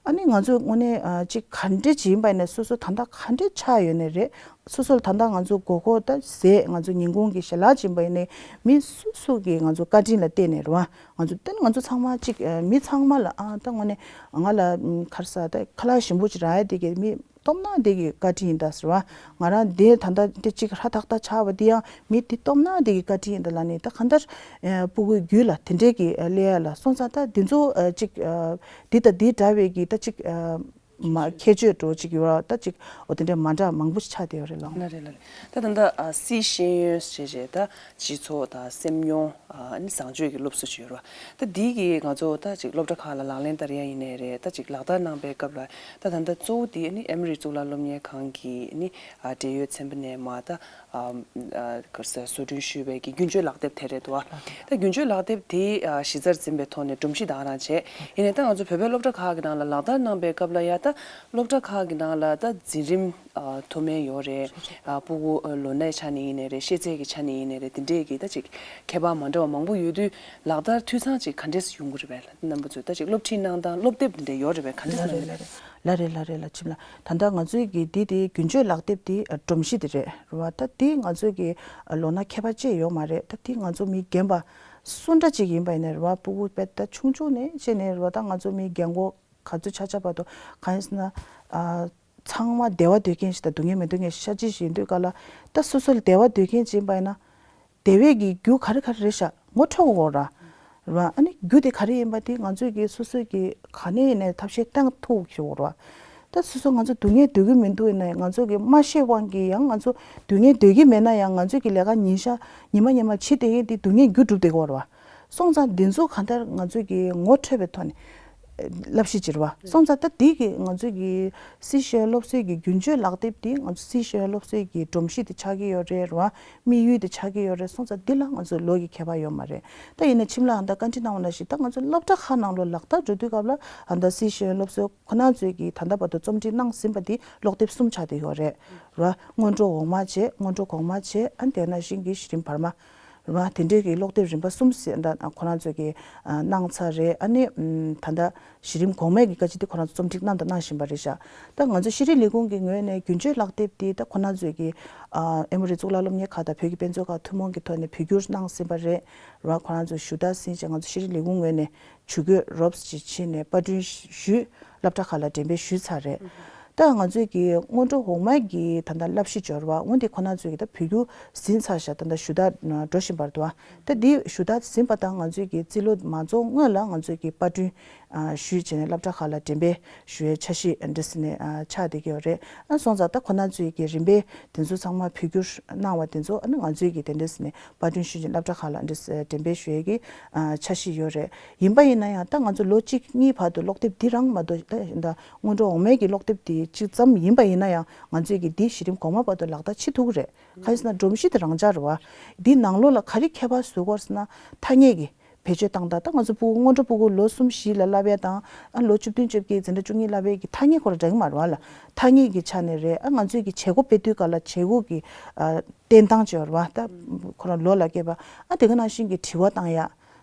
ཨ་ནི་ང་ཚོ་དངོས་གནས་ཨ་ཅིག་ག་འདྲ་ཅིག་ཡིན་པ་ཡིན་ན་སོ་སོ་ད་ལྟ་ག་འདྲ་ཆགས་ཡོད་ནའི་རེད། སོ་སོ་ལ་ད་ལྟ་ང་ཚོ་དགོས་མཁོ་ད་ཟས། ང་ཚོ་ཉིན་གུང་གི་ཞལ་ལག་ཅིག་ཡིན་པ་ཡིན་ནའི་མི་སོ་སོ་གི་ང་ཚོ་བཀའ་དྲིན་ལ་བརྟེན་ནས་རེད་བ། ང་ཚོ་ད་ནི་ང་ཚོ་ཚང་མ་གཅིག་ཨ་མི་ཚང་མ་ལ་ཨ་ད་དངོས་གནས་ང་ལ་ཨམ་ག་རེ་ཟེར། ད་ཁ་ལག་ཞིམ་པོ་ཅིག་རག་ཡ་དེ་གི་མི་སྟོབས་ན་དེ་གི་བཀའ་དྲིན་ཡིན་ད་ཟེར་བ། ང་རང་དེ་ད་ལྟ་དེ་གཅིག་ཧྲ་ཐག་ཐག་ཆགས་པ་དེ་ཡང་མི་དེ་སྟོབས་ན་དེ་གི་བཀའ་དྲིན་ཡིན་ད་ལབ་ནས། ད་གང་ལྟར་ཨ་སྤུ་གུའི་རྒྱུད་ལ་དེ་འདྲས་ཀྱི་ཨ་སླེབས་ཡ་ལ་སོང་ཙང་ད་དེ་ཚོ་ཨ་གཅིག་ཨ་དེ་དང་དེ་འདྲ་བའི་གི་ད་གཅིག་ཨ་མ་ཁྱད་ཆོས་འདྲ་བོ་ཅིག་ཡོད་ར། ད་གཅིག་འོ་དེ་འདྲས་མ་འདྲ་མང་པོ་ཞིག་ཆགས་བསྡད་ཡོད་རེད་ལགས། ལགས་རེད། ལགས་རེད། ད་ད་ལྟ་ཨ་སཱི་ཤེས་ཡོན་ཞེས་བྱས་ད་སྤྱི་ཚོགས་དང་སེམས་མྱོང་ཨ་ནི་བཟང་སྤྱོད་ཀྱི་སློབ་གསོ་ཞིག་ཡོད་རེད་བ། ད་འདི་གི་ང་ཚོ་ད་ཅིག་སློབ་གྲྭ་ཁག་ལ་ལག་ལེན་བསྟར་ཡ་ཡིན་ནའི་རེད། ད་ཅིག་ལག་བསྟར་གནང་པའི་སྐབས་ལ་ད་ད་ལྟ་གཙོ་བོ་འདི་ཨ་ནི་ཨེ་མོ་རི་གཙུག་ལག་སློབ་གཉེར་ཁང་གི་ཨ་ནི་ཨ་འབྲེལ་ཡོད་ཚན་པ་ནས་མར་ད་ཨ་ཨ་ག་རེ་ཟེར། བཟོ་སྐྲུན་ཞུས་པའི་གི་རྒྱུན་སྤྱོད་ལག་དེབ་དེ་རེད་འདུག་བ། ད་རྒྱུན་སྤྱོད་ལག་དེབ་དེ་ཨ་གཞི་རྩར་འཛིན་པའི་ཐོག་ནས་སྒྲོམ་གཞི་དང་རང་བྱས། ཡིན་ནའི་ད་ང་ཚོ་བོད་པའི་སློབ་གྲྭ་ཁག་གི་ནང་ལ་ལག་བསྟར་གནང་པའི་སྐབས་ལ་ཡ་ད་སློབ་གྲྭ་ཁག་གི་ནང་ལ་ད་འཛིན་རིམ་ཨ་མཐོ་དམན་ཡོད་རེད། ཨ་སྤུ་གུ་ཨ་ལོ་ནའི་ཆ་ནས་ཡིན་ནའི་རེད། ཤེས་ཚད་ཀྱི་ཆ་ནས་ཡིན་ནའི་རེད། དེ་འདྲས་ཀྱི་ད་ཅིག་ཁྱད་པར་མ་འདྲ་བ་མང་པོ་ཡོད་དུས་ལག་བསྟར་འཐུས་ཚང་ཅིག་ག་འདྲས་སེ་ཡོང་གི་རེད་པས། རྣམ་པ་ཚོས་ད་ཅིག་སློབ་ཁྲིད་གནང་སྟངས་སློབ་དེབ་དེ་འདྲས་ཡོད་རེད་པས། ག་འདྲས་སེ་གནང་གི་རེད། ལགས་རེད། ལགས་རེད། ལགས་རེད་ལགས། ཁྱིམ་ལགས། ད་ལྟ་ང་ཚོའི་གི་འདི་དེ་རྒྱུན་སྤྱོད་ལག་དེབ་དེ་ཨ་སྒྲོམ་གཞི་དེ་རེད་རེད་བ། ད་དེ་ང་ཚོའི་གི་ཨ་ལོ་ན་ཁྱད་པར་ཅི་ཡོད་མ་རེད། ད་དེ་ང་ཚོ་མི་རྒན་པ་སུ་འདྲ་ཅིག་ཡིན་པ་ཡིན་ནའི་རེད་བ། སྤུ་གུ་དཔེ་ད་ཆུང་ཆུང་ནས་བྱས་ནས་རེད་བ། ད་ང་ཚོ་མི་རྒན་གོག་ག་ཚོད་ཆགས་ཆགས་བར་དུ་གང་ཡིན་ཟེར་ན་ཨ་ཚང་མ་བདེ་བ་འདོད་མཁན་ཞིག་དང་སྡུག་བསྔལ་མི་འདོད་མཁན་ཞིག་ཤ་ཅིག་ཞིག་ཡིན་དུས་ག་ལ། ད་སོ་སོ་ལ་བདེ་བ་འདོད་མཁན་ཅིག་ཡིན་པ་ཡིན་ན། བདེ་བའི་གི་རྒྱུ་ག་རེ་ག་རེ་རེད་ཤག་ངོ་འཕྲོད་དགོས་ར། ར་ཨ་ནི་རྒྱུ་དེ་ག་རེ་ཡིན་པ་དེ་ང་ཚོས་ཀྱི་སོ་སོས་ཀྱི་ག་ནས་ཡིན་ནའི་ཐབས་ཤེས་བཏང་ཐུབ་ཤོག་ར། ད་སོ་སོ་ང་ཚོ་སྡུག་བསྔལ་འདོད་ཀྱི་མི་འདུག་ཡིན་ན་ཡང་ང་ཚོ་གི་མ་ཤེས་དབང་གིས་ཡང་ང་ཚོ་སྡུག་བསྔལ་འདོད་ཀྱི་མེད་ན་ཡང་ང་ཚོས་ཀྱི་ལས་ཀ་ཉིན་ཤ་ཉི་མ་ཉི་མ་བྱེད་བསྡད་མཁན་དེ་སྡུག་བསྔལ་རྒྱུ་སྒྲུབ་བསྡད་ཀྱི་ཡོད་ར། སོང་ཙང་འདི་ཚོ་གང་ལྟར་ང་ཚོས་ཀྱི་ངོ་འཕྲོད་པའི་ཐོག་ནས་བསླབ་གཞི་བྱེད་ར་བ། སོང་ཙང་ད་འདི་གི་ང་ཚོས་ཀྱི་སཱི་ཤེས་ཡོན་སློབ་གསོའི་གི་རྒྱུན་སྤྱོད་ལག་དེབ་དེ་ང་ཚོ་སཱི་ཤེས་ཡོན་སློབ་གསོའི་གི་སྒྲོམ་གཞི་དེ་ཆགས་ཀྱི་ཡོད་རེད་ར་བ། དམིགས་ཡུལ་དེ་ཆགས་ཀྱི་ཡོད་རེད། སོང་ཙང་འདི་ལ་ང་ཚོ་ལོ་གི་ཁྱད་པར་ཡོད་མ་རེད། ད་ཡིན་ནའི་ཁྱིམ་ལའང་ད་བཀའ་འདྲི་གནང་བ་ནང་བཞིན་ད་ང་ཚོ་སློབ་གྲྭ་ཁག་ནང་ལོགས་ལག་བསྟར་འགྲོ་དུས་སྐབས་ལ་ཨ་ད་སཱི་ཤེས་ཡོན་སློབ་གསོ་ཁོ་ན་ཚོས་ཀྱིས་ད་ལྟ་བར་དུ་རྩོམ་སྒྲིག་གནང་ཟིན་པ་འདི་ཀློག་དེབ་གསུམ་ཆགས་བསྡད་ཡོད་རེད་ར། སྔོན་འགྲོ་འོག་མ་བྱས། སྔོན་འགྲོ་གོང་མ་བྱས། ཨ་དེ་ནང་བཞིན་གྱི་གཞི་རིམ་བར་མ་ར་དེ་འདྲའི་གི་ཀློག་དེབ་རིམ་པ་གསུམ་ཟིན་ད་ཁོ་རང་ཚོས་ཀྱིས་ཨ་གནང་ཚར་རེད། ཨ་ནི་ཨམ་ད་ལྟ་གཞི་རིམ་གོང་མའི་གི་བཀའ་སྤྱི་དེ་ཁོ་རང་ཚོ་རྩོམ་སྒྲིག་གནང་དང་གནང་བཞིན་པ་རེད་ཤག་ད་ང་ཚོ་ཤེས་རིག་ལས་ཁུངས་ཀྱི་ངོས་ནས་རྒྱུན་སྤྱོད་ལག་དེབ་དེ་ད་ཁོ་རང་ཚོས་ཀྱིས་ཨ་ཨེ་མོ་རི་གཙུག་ལག་སློབ་གཉེར་ཁང་དང་བོད་ཀྱི་དཔེ་མཛོད་ཁང་ཐུན་མོང་གི་ཐོག་ནས་བོད་བསྒྱུར་གནང་ཟིན་པ་རེད་ར། ཁོ་རང་ཚོས་ཞུ་དག་ཟིན་བྱས་ང་ཚོ་ཤེས་རིག་ལས་ཁུངས་ངོས་ནས་ཇུས་འགོད་རོབ་ཙམ་ཅིག་བྱས་ནས་པར་སྐྲུན་ཞུས། སློབ་གྲྭ་ཁག་ལ་འགྲེམས་སྤེལ་ཞུས་ཚར་རེད། ད་ང་ཚོས་ཀྱི་སྔོན་འགྲོ་འོག་མའི་གི་ད་ལྟ་བསླབ་གཞི་སྦྱོར་བ་འོན་ཏེ་ཁོ་ན་ཚོས་ཀྱི་ད་བོད་བསྒྱུར་ཟིན་ཚར་ཤག་ད་ལྟ་ཞུ་དག་འགྲོ་བཞིན་པ་རེད་འདུག་ད་འདི་ཞུ་དག་ཟིན་པ་དང་ང་ཚོས་ཀྱི་རྩིས་ལོ་མ་རྫོགས་སྔོན་ལ་ང་ཚོས་ཀྱི་པར་སྐྲུན་ཞུས་བྱས་ནས་སློབ་གྲྭ་ཁག་ལ་འགྲེམས་སྤེལ་ཞུ་ཡའི་འཆར་གཞི་འདི་ཟིན་ནས་ཆགས་བསྡད་ཀྱི་ཡོད་རེད། ཨ་སོང་ཙང་ད་ཁོ་ན་ཚོས་ཀྱི་རིམ་པས་དེ་ཚོ་ཚང་མ་བོད་བསྒྱུར་གནང་བ་དེ་ཚོ་ཨ་ནི་ང་ཚོས་ཀྱི་དེ་འདྲ་ཟིན་ནས་པར་སྐྲུན་ཞུས་བྱས་སློབ་གྲྭ་ཁག་ལ་འདི་འགྲེམས་སྤེལ་ཞུ་ཡས་ཀྱི་འཆར་གཞི་ཡོད་རེད། ཡིན་པ་ཡིན་ན་ཡང་ད་ང་ཚོ་ལོ་གཅིག་གཉིས་བར་དུ་ཀློག་དེབ་འདི་རང་མ་གཏོགས་ད་ད་སྔོན་འགྲོ་འོག་མའི་གི་ཀློག་དེབ་དེ་གཅིག་ཙམ་ཡིན་པ་ཡིན་ན་ཡང་ང་ཚོས་ཀྱི་འདི་གཞི་རིམ་གོང་མ་བར་དུ་ལག་བསྟར་བྱེད་ཐུབ་ཀྱི་རེད། གང་ཡིན་ཟེར་ན་སྒྲོམ་གཞི་དེ་རང་འཇགས་རེད་བ། འདི་ནང་ལོགས་ལ་ག་རེ་ཁྱད་པར་བཟོ་དགོས་ཟེར་ན་ཐ་སྙད་ཀྱི་ བེད་སྤྱོད་བཏང་སྟངས། ད་ང་ཚོ་ཕྲུ་གུ་སྔོན་འགྲོ་ཕྲུ་གུ་ལོ་གསུམ་བཞི་ལ་བསླབ་ཡ་དང་། ཨ་ལོ་བཅུ་བདུན་བཅོ་བརྒྱད་འཛིན་གྲྭ་བཅུ་གཉིས་བསླབ་ཡ་གི་ཐ་སྙད་ཁོ་རང་འདྲ་གི་མ་རེད་བ་ལ། ཐ་སྙད་ཀྱི་ཆ་ནས་རེད། ཨ་ང་ཚོས་ཀྱི་བྱེད་སྒོ་སྤེལ་དུས་སྐབས་ལ་བྱེད་སྒོ་གི་ཨ་བསྟན་སྟངས་ཅིག་ཡོད་རེད་བ། ད་ཁོ་རང་ལོ་ལ་བསྐལ་པ་ཨ་དེ་ག་ནང་བཞིན་གྱི་དྲི་བ་བཏང་ཡ།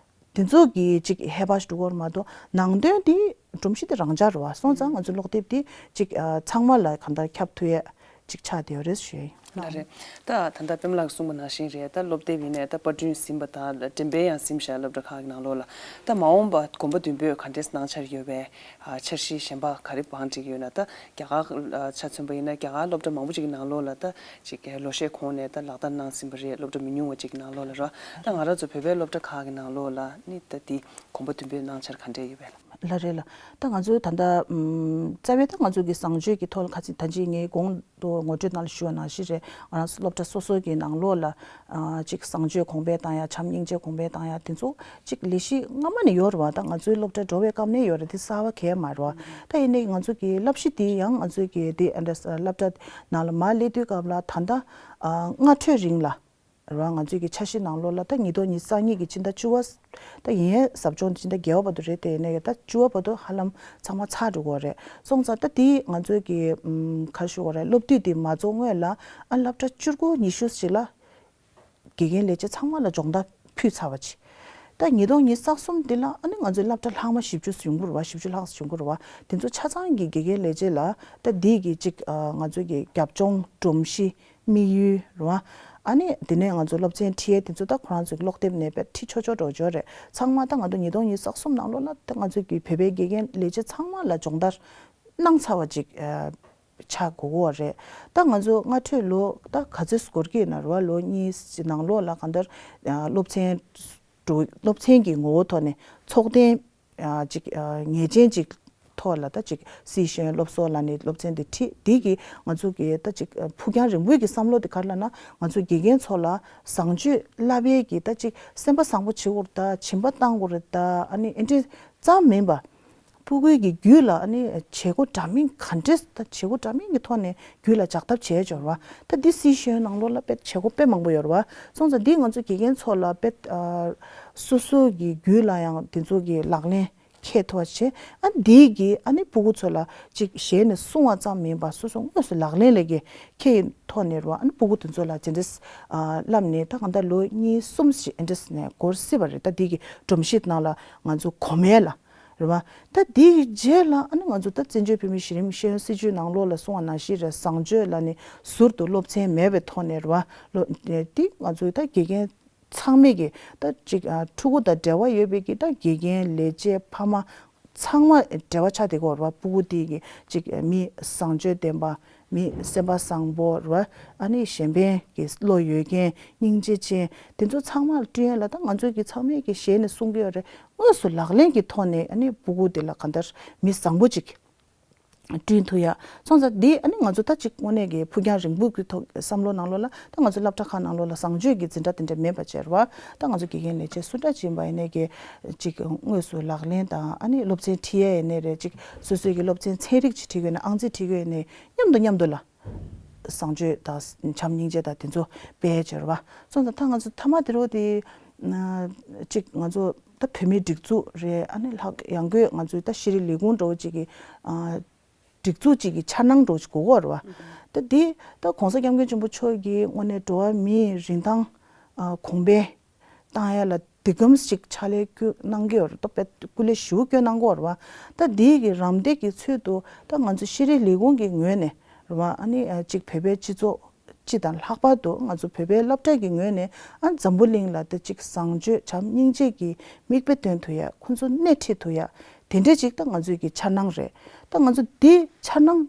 དེ་ཚོ་གི་ཅིག་ཧེ་བག་ཞིག་འགྲོ་གི་ཡོད་རེད་མ་གཏོགས། ནང་དོན་དེ་སྒྲོམ་གཞི་དེ་རང་འཇགས་རེད་བ། སོང་ཙང་ང་ཚོའི་ཀློག་དེབ་དེ་ཅིག་ཨ་ཚང་མ་ལ་གང་ལྟར་ཁྱབ་ཐུབ་ཡ་ཅིག་ཆགས་བསྡད་ཡོད་རེད་ཞུ་ཡ་ཡིན། ལགས་རེད། ད་ད་ལྟ་པད་མ་ལགས་གསུངས་པ་ནང་བཞིན་རེད། ད་སློབ་དེབ་ཡིན་ནའི་ད་པར་སྐྲུན་ཟིན་པ་དང་འགྲེམས་སྤེལ་ཡང་ཟིན་བཞག་སློབ་གྲྭ་ཁག་གི་ནང་ལོགས་ལ། ད་མ་འོངས་པ་གོམ་པ་མདུན་སྤོས་ག་འདྲས་གནང་འཆར་ཡོད་པའི་ཨ་འཆར་གཞི་གཞན་པ་ག་རེ་བང་བསྒྲིགས་ཡོད་ན། ད་རྒྱ་གར་ཨ་ཆ་མཚོན་པ་ཡིན་ན་རྒྱ་གར་སློབ་གྲྭ་མང་པོ་ཅིག་གི་ནང་ལོགས་ལ་ད་ཅིག་ལོ་ཤས་གོང་ནས་ད་ལག་བསྟར་གནང་ཟིན་པ་རེད། སློབ་གྲྭ་མི་ཉུང་བ་ཅིག་གི་ནང་ལོགས་ལ་ར། ད་ང་རང་ཚོ་བོད་པའི་སློབ་གྲྭ་ཁག་གི་ནང་ལོགས་ལ་ནི་ད་འདི་གོམ་པ་མདུན་སྤོས་གནང་འཆར་ག་འདྲས་ཡོད་པས་ལགས། ལགས་རེད་ལགས། ད་ང་ཚོའི་ད་ལྟ་ཨམ་རྩ་བའི་ད་ང་ཚོ་གི་བཟང་སྤྱོད་ཀྱི་ཐོག་ལ་ཁ་ཚིག་ད་ཅི་ངས་གོང་དུ་ངོ་སྤྲོད་ནང་ལ་ཞུ་བ་ནང་བཞིན་རེད། ང་རང་སློབ་གྲྭ་སོ་སོ་གི་ནང་ལོགས་ལ་ཨ་ཅིག་བཟང་སྤྱོད་གོང་འཕེལ་བཏང་ཡ། བྱམས་སྙིང་རྗེ་གོང་འཕེལ་བཏང་ཡ། དེ་ཚོ་ཅིག་ལས་གཞི་སྔ་མ་ནས་ཡོད་རེད་བ། ད་ང་ཚོའི་སློབ་གྲྭ་འགྲོ་བའི་སྐབས་ནས་ཡོད་རེད། དེ་གསར་བ་གང་ཡང་མ་རེད་བ། ད་ཡིན་ནའི་ང་ཚོ་གི་བསླབ་གཞི་དེ་ཡང་ང་ཚོའི་གི་དེ་ཨ་འདྲ་སློབ་གྲྭ་ནང་ལ་མར་སླེབས་དུས་སྐབས་ལ་ད་ལྟ་ཨ་སྔ་འཕྲོས་རིང་ལ་རེད་བ། ང་ཚོའི་གི་འཆར་གཞི་ནང་ལོགས་ལ་ད་ཉིས་སྟོང་ཉི་ཤུ་རྩ་གཉིས་ཀྱི་ཕྱི་ཟླ་བཅུ་པ། ད་ཡིན་ཡང་ཟབ་སྦྱོང་ཕྱི་ཟླ་བརྒྱད་པ་བར་དུ་རེད། དེ་ཡིན་ནའི་ད་བཅུ་པ་བར་དུ་ཧ་ལམ་ཚང་མ་ཚར་འགྲོ་གི་རེད། སོང་ཙང་ད་དེ་ང་ཚོའི་གི་ཨམ་ག་རེ་ཞུ་དགོས་རེད། སློབ་དུས་དེ་མ་རྫོགས་སྔོན་ལ་ཨ་སློབ་གྲྭ་བཅུ་དགུ་ཉི་ཤུ་ཞིག་ལ་དགེ་རྒན་ལས་བྱེད་ཚང་མ་ལ་སྦྱོང་བརྡར་ཕུལ་ཚར་བ་ཅིག་ད་ཉིས་སྟོང་ཉི་ཤུ་རྩ་གསུམ་འདི་ལ་ཨ་ནི་ང་ཚོའི་སློབ་གྲྭ་ལྷག་མ་བཞི་བཅུ་ཡོང་གི་རེད་བ། བཞི་བཅུ་ལྷག་ཙམ་ཡོང་གི་རེད་བ། དེ་ཚོ་ཆ་ཚང་གི་དགེ་རྒན་ལས་བྱེད་ལ་ད་འདི་གི་ཅིག་ཨ་ང་ཚོའི་གི་རྒྱབ་ལྗོངས་སྒྲོམ་གཞི་དམིགས་ཡུལ་རེད་བ། ཨ་ནི་དེ་ནས་ང་ཚོ་སློབ་ཚན་ཁྲིད་ཡས་དེ་ཚོ་ད་ཁོ་རང་ཚོའི་གི་ཀློག་དེབ་ནས་དཔེ་ཁྲིད་ཆོག་ཆོག་འགྲོ་ཆོག་རེད། ཚང་མ་ད་ང་ཚོ་ཉིས་སྟོང་ཉི་ཤུ་རྩ་གསུམ་ནང་ལོགས་ལ་ད་ང་ཚོའི་གི་བོད་པའི་དགེ་རྒན་ལས་བྱེད་ཚང་མ་ལ་སྦྱོང་བརྡར་གནང་ཚར་བ་ཅིག་ཨ་ཆགས་དགོས་ཀྱི་ཡོད་རེད། ད་ང་ཚོ་སྔ་འཕྲོས་ལོ་ད་ག་ཚོད་འགོར་གྱི་ཡོད་ན་རེད་བ། ལོ་གཉིས་ནང་ལོགས་ལ་གང་ལྟར་ཨ་སློབ་ཚན་འགྲོ་སློབ་ཚན་གྱི་ངོ་བོ་ཐོག་ནས་ཚོགས་ཐེངས་ཨ་ཅིག་ཨ་ངེས་ཅན་ཅིག་ཐོག་ལ་ད་ཅིག་སྲིད་གཞུང་སློབ་གསོ་ལ་ནི་སློབ་ཚན་དེ་ཁྲིད། དེ་གི་ང་ཚོ་གི་ད་ཅིག་ཨ་ཕུགས་རྒྱང་རིང་པོའི་གི་བསམ་བློ་དེ་ག་རེ་ལབ་ན། ང་ཚོ་དགེ་རྒན་ཚོ་ལ་བཟང་སྤྱོད་བསླབ་ཡས་ཀྱི་ད་ཅིག་སེམས་པ་བཟང་པོ་བྱེད་དགོས་རེད། ད་སྦྱིན་པ་བཏང་དགོས་རེད། ད་ཨ་ནི་ཨེ་འདྲ་ཙམ་མིན་པ། ཕྲུ་གུའི་གི་རྒྱུད་ལ་ཨ་ནི་བྱེད་སྒོ་འདྲ་མིན་ག་འདྲས། ད་བྱེད་སྒོ་འདྲ་མིན་གྱི་ཐོག་ནས་རྒྱུད་ལ་འཇགས་ཐབས་བྱས་ཡོད་རེད་བ། ད་འདི་སྲིད་གཞུང་ནང་ལོགས་ལ་དཔེ་བྱེད་སྒོ་དཔེ་མང་པོ་ཡོད་རེད་བ། སོང་ཙང་འདི་ང་ཚོ་དགེ་རྒན་ཚོ་ལ་དཔེ་ཨ་སོ་སོ་གི་རྒྱུད་ལ་ཡང་དེ་ཚོ་གི་ལག་ལེན་འཁྱེར་ཐུབ་པ་བྱས། ཨ་འདི་གི་ཨ་ནི་ཕྲུ་གུ་ཚོ་ལ་ཅིག་ཞལ་ནས་གསུང་བ་ཙམ་མིན་པ་སོ་སོ་དངོས་སུ་ལག་ལེན་ལ་གི་འཁྱེར་ཐོག་ནས་རེད་བ། ཨ་ནི་ཕྲུ་གུ་དེ་ཚོ་ལ་དེ་འདྲས་ཨ་བསླབས་ནས་ད་གང་ལྟར་ལོ་གཉིས་གསུམ་ཞིག་ཨེ་འདྲས་ནས་འགོར་སྲིད་པ་རེད། ད་འདི་གི་སྒྲོམ་གཞི་ནང་ལ་ང་ཚོ་གོམས་ཡས་ལ། རེད་བ། ད་དེའི་རྗེས་ལ་ཨ་ནི་ང་ཚོ་ད་བཙན་བྱོལ་བོད་མིའི་གཞི་རིམ་ཤེས་ཡོན་སྲིད་བྱུས་ནང་ལོགས་ལ་གསུངས་པ་ནང་བཞིན་རེད། བཟང་སྤྱོད་ལ་ནི་ཟུར་དུ་སློབ་ཚན་མེད་པའི་ཐོག་ནས་རེད་བ། ལོ་དེ་ང་ཚོའི་ད་དགེ་རྒན་ཚང་མས་ཀྱི་ད་ཅིག་ཨ་ཕྲུ་གུ་དང་འབྲེལ་བ་ཡོད་པའི་གི་ད་དགེ་རྒན་ལས་བྱེད་ཕ་མ་ཚང་མ་འབྲེལ་བ་ཆགས་བསྡད་ཀྱི་ཡོད་རེད་བ། ཕྲུ་གུ་དེ་གི་ཅིག་མི་བཟང་སྤྱོད་ལྡན་པ། མི་སེམས་པ་བཟང་པོ་རེད་བ། ཨ་ནི་གཞན་ཕན་གྱི་བློ་ཡོད་མཁན། སྙིང་རྗེ་ཅན། དེ་ཚོ་ཚང་མ་ལ་བསྐྲུན་ཡས་ལ་ད་ང་ཚོས་ཀྱི་ཚང་མས་ཀྱི་ཞལ་ནས་གསུང་གི་ཡོད་རེད། དངོས་སུ་ལག་ལེན་གྱི་ཐོག་ནས་ཨ་ནི་ཕྲུ་གུ་དེ་ལ་གང་ལྟར་མི་བཟང་པོ་ཅིག་བསྐྲུན་ཐུབ་ཡ། སོང་ཙང་འདི་ཨ་ནི་ང་ཚོ་ད་ཅིག་དངོས་གནས་ཀྱི་ཕུགས་རྒྱང་རིང་པོ་གི་ཐོག་བསམ་བློ་ནང་ལོགས་ལ་ད་ང་ཚོ་སློབ་གྲྭ་ཁག་ནང་ལོགས་ལ་བཟང་སྤྱོད་ཀྱི་འཛིན་གྲྭ་དེ་འདྲ་མེད་པ་བྱས་རེད་བ། ད་ང་ཚོ་དགེ་རྒན་ལས་བྱེད་སུ་འདྲ་ཅིག་ཡིན་པ་ཡིན་ནའི་ཀྱི་ཅིག་དངོས་སུ་ལག་ལེན་དང་། ཨ་ནི་སློབ་ཚན་ཁྲིད་ཡས་ཡིན་ནའི་རེད། ཅིག་སོ་སོའི་ཀྱི་སློབ་ཚན་ཚན་རིག་ཅིག་ཁྲིད་དགོས་ན། ཨང་རྩིས་ཁྲིད་དགོས་ཡིན་ནའི་མཉམ་དུ་མཉམ་དུ་ལ། བཟང་སྤྱོད་དང་བྱམས་སྙིང་རྗེ་དང་དེ་ཚོ་སྤེལ་བྱས་རེད་བ། སོང་ཙང་ད་ང་ཚོ་མཐའ་མ་དེ་རུ་དེ་ཅིག་ང་ཚོ་ད་བོད་མིའི་སྒྲིག་འཛུགས་རེད། ཨ་ནི་ལྷག་ཡང་སྒོས་ང་ཚོའི་ད་ཤེས་རིག་ལས་ཁུངས་འདྲ་བོ་ཅིག་གི་ཨ་སྒྲིག་འཛུགས་ཅིག་གི་འཆར་སྣང་འདྲ་བོ་ཅིག་དགོས་ཀྱི་ཡོད་རེད་བ། ད་དེ་ད་༸གོང་ས་༸སྐྱབས་མགོན་ཆེན་པོ་མཆོག་གིས་དངོས་གནས་འགྲོ་བ་མིའི་རིན་ཐང་ཨ་གོང་འཕེལ་བཏང་ཡ་ལ་འདི་གམ་ཞིག་ཕྱག་ལས་སྐྱོན་གནང་གི་ཡོད་རེད། ད་དཔེ་སྐུ་ལས་ཞེ་པོ་སྐྱོན་གནང་གི་ཡོད་རེད་བ། ད་འདི་གི་རམ་འདེགས་ཀྱི་ཚུལ་དུ་ད་ང་ཚོ་ཤེས་རིག་ལས་ཁུངས་ཀྱི་ངོས་ནས་རེད་བ། ཨ་ནི་ཨ་གཅིག་བོད་པའི་སྤྱི་ཚོགས་སྤྱི་དང་ལྷག་པར་དུ་ང་ཚོ་བོད་པའི་སློབ་གྲྭ་གི་ངོས་ནས་ཨ་འཛམ་བུ་གླིང་ལ་ད་ཅིག་བཟང་སྤྱོད་བྱམས་སྙིང་རྗེ་གི་མིག་དཔེ་སྟོན་ཐུབ་ཡ། ཁོང་ཚོ་སྣེ་ཁྲིད་ཐུབ་ཡ། དེ་འདྲས་ཅིག་ད་ང་ཚོའི་གི་འཆར་སྣང་རེད། ད་ང་ཚོ་འདི་འཆར་སྣང་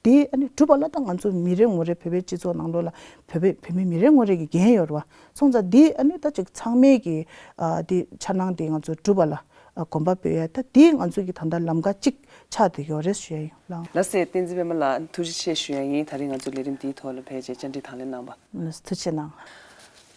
དེ་ཨ་ནི་འགྲུབ་པ་ལ་ད་ང་ཚོ་མི་རེ་ངོ་རེ་བོད་པའི་སྤྱི་ཚོགས་ནང་ལོགས་ལ་བོད་པའི་བོད་མི་མི་རེ་ངོ་རེ་གི་འགན་ཡོད་རེད་བ། སོང་ཙང་འདི་ཨ་ནི་ད་ཅིག་ཚང་མས་ཀྱི་ཨ་འདི་འཆར་སྣང་འདི་ང་ཚོ་འགྲུབ་པ་ལ་ཨ་གོམ་པ་སྤོས་ཡ། ད་འདི་ང་ཚོ་གི་ད་ལྟ་ལམ་ཁ་གཅིག་ཆགས་བསྡད་ཡོད་རེད་ཞུ་ཡ་ཡིན་ལགས། ལགས་སེ། བསྟན་འཛིན་པད་མ་ལགས་ཐུགས་རྗེ་ཆེ་ཞུ་ཡ་ཡིན། ད་རིང་ང་ཚོ་ལས་རིམ་འདིའི་ཐོག་ལ་ཕེབས་བྱས་བཅར་འདྲི་དང་ལེན་གནང་བ། ལགས་སེ། ཐུགས་རྗེ་གནང་།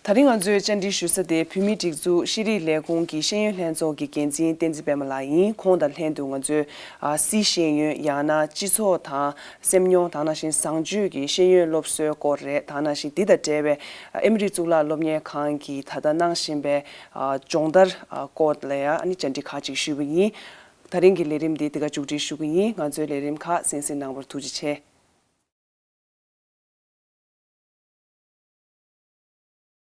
ད་རིང་ང་ཚོའི་བཅར་འདྲི་ཞུ་ས་དེ་བོད་མིའི་སྒྲིག་འཛུགས་ཤེས་རིག་ལས་ཁུངས་ཀྱི་ཤེས་ཡོན་ལྷན་ཚོགས་ཀྱི་འགན་འཛིན་བསྟན་འཛིན་པད་མ་ལགས་ཡིན། ཁོང་དང་ལྷན་དུ་ང་ཚོས་ཨ་སི་ཤེས་ཡོན། ཡང་ན་སྤྱི་ཚོགས་དང་སེམས་མྱོང་དང་ནང་བཞིན་བཟང་སྤྱོད་ཀྱི་ཤེས་ཡོན་སློབ་གསོའི་སྐོར་རེད། དང་ནང་བཞིན་འདི་དང་འབྲེལ་བའི་ཨ་ཨེ་མོ་རི་གཙུག་ལག་སློབ་གཉེར་ཁང་གིས་ད་ལྟ་གནང་བཞིན་པའི་ཨ་སྦྱོང་བརྡར་ཨ་སྐོར་ལ་ཡང་ཨ་ནི་བཅར་འདྲི་ཁག་ཅིག་ཞུས་པ་ཡིན། ད་རིང་གི་ལས་རིམ་འདི་འདི་ག་མཇུག་སྒྲིལ་ཞུ་གི་ཡིན། ང་ཚོའི་ལས་རིམ་ཁག་གསན་གཟིགས་གནང་བར་ཐུགས་རྗེ་ཆེ།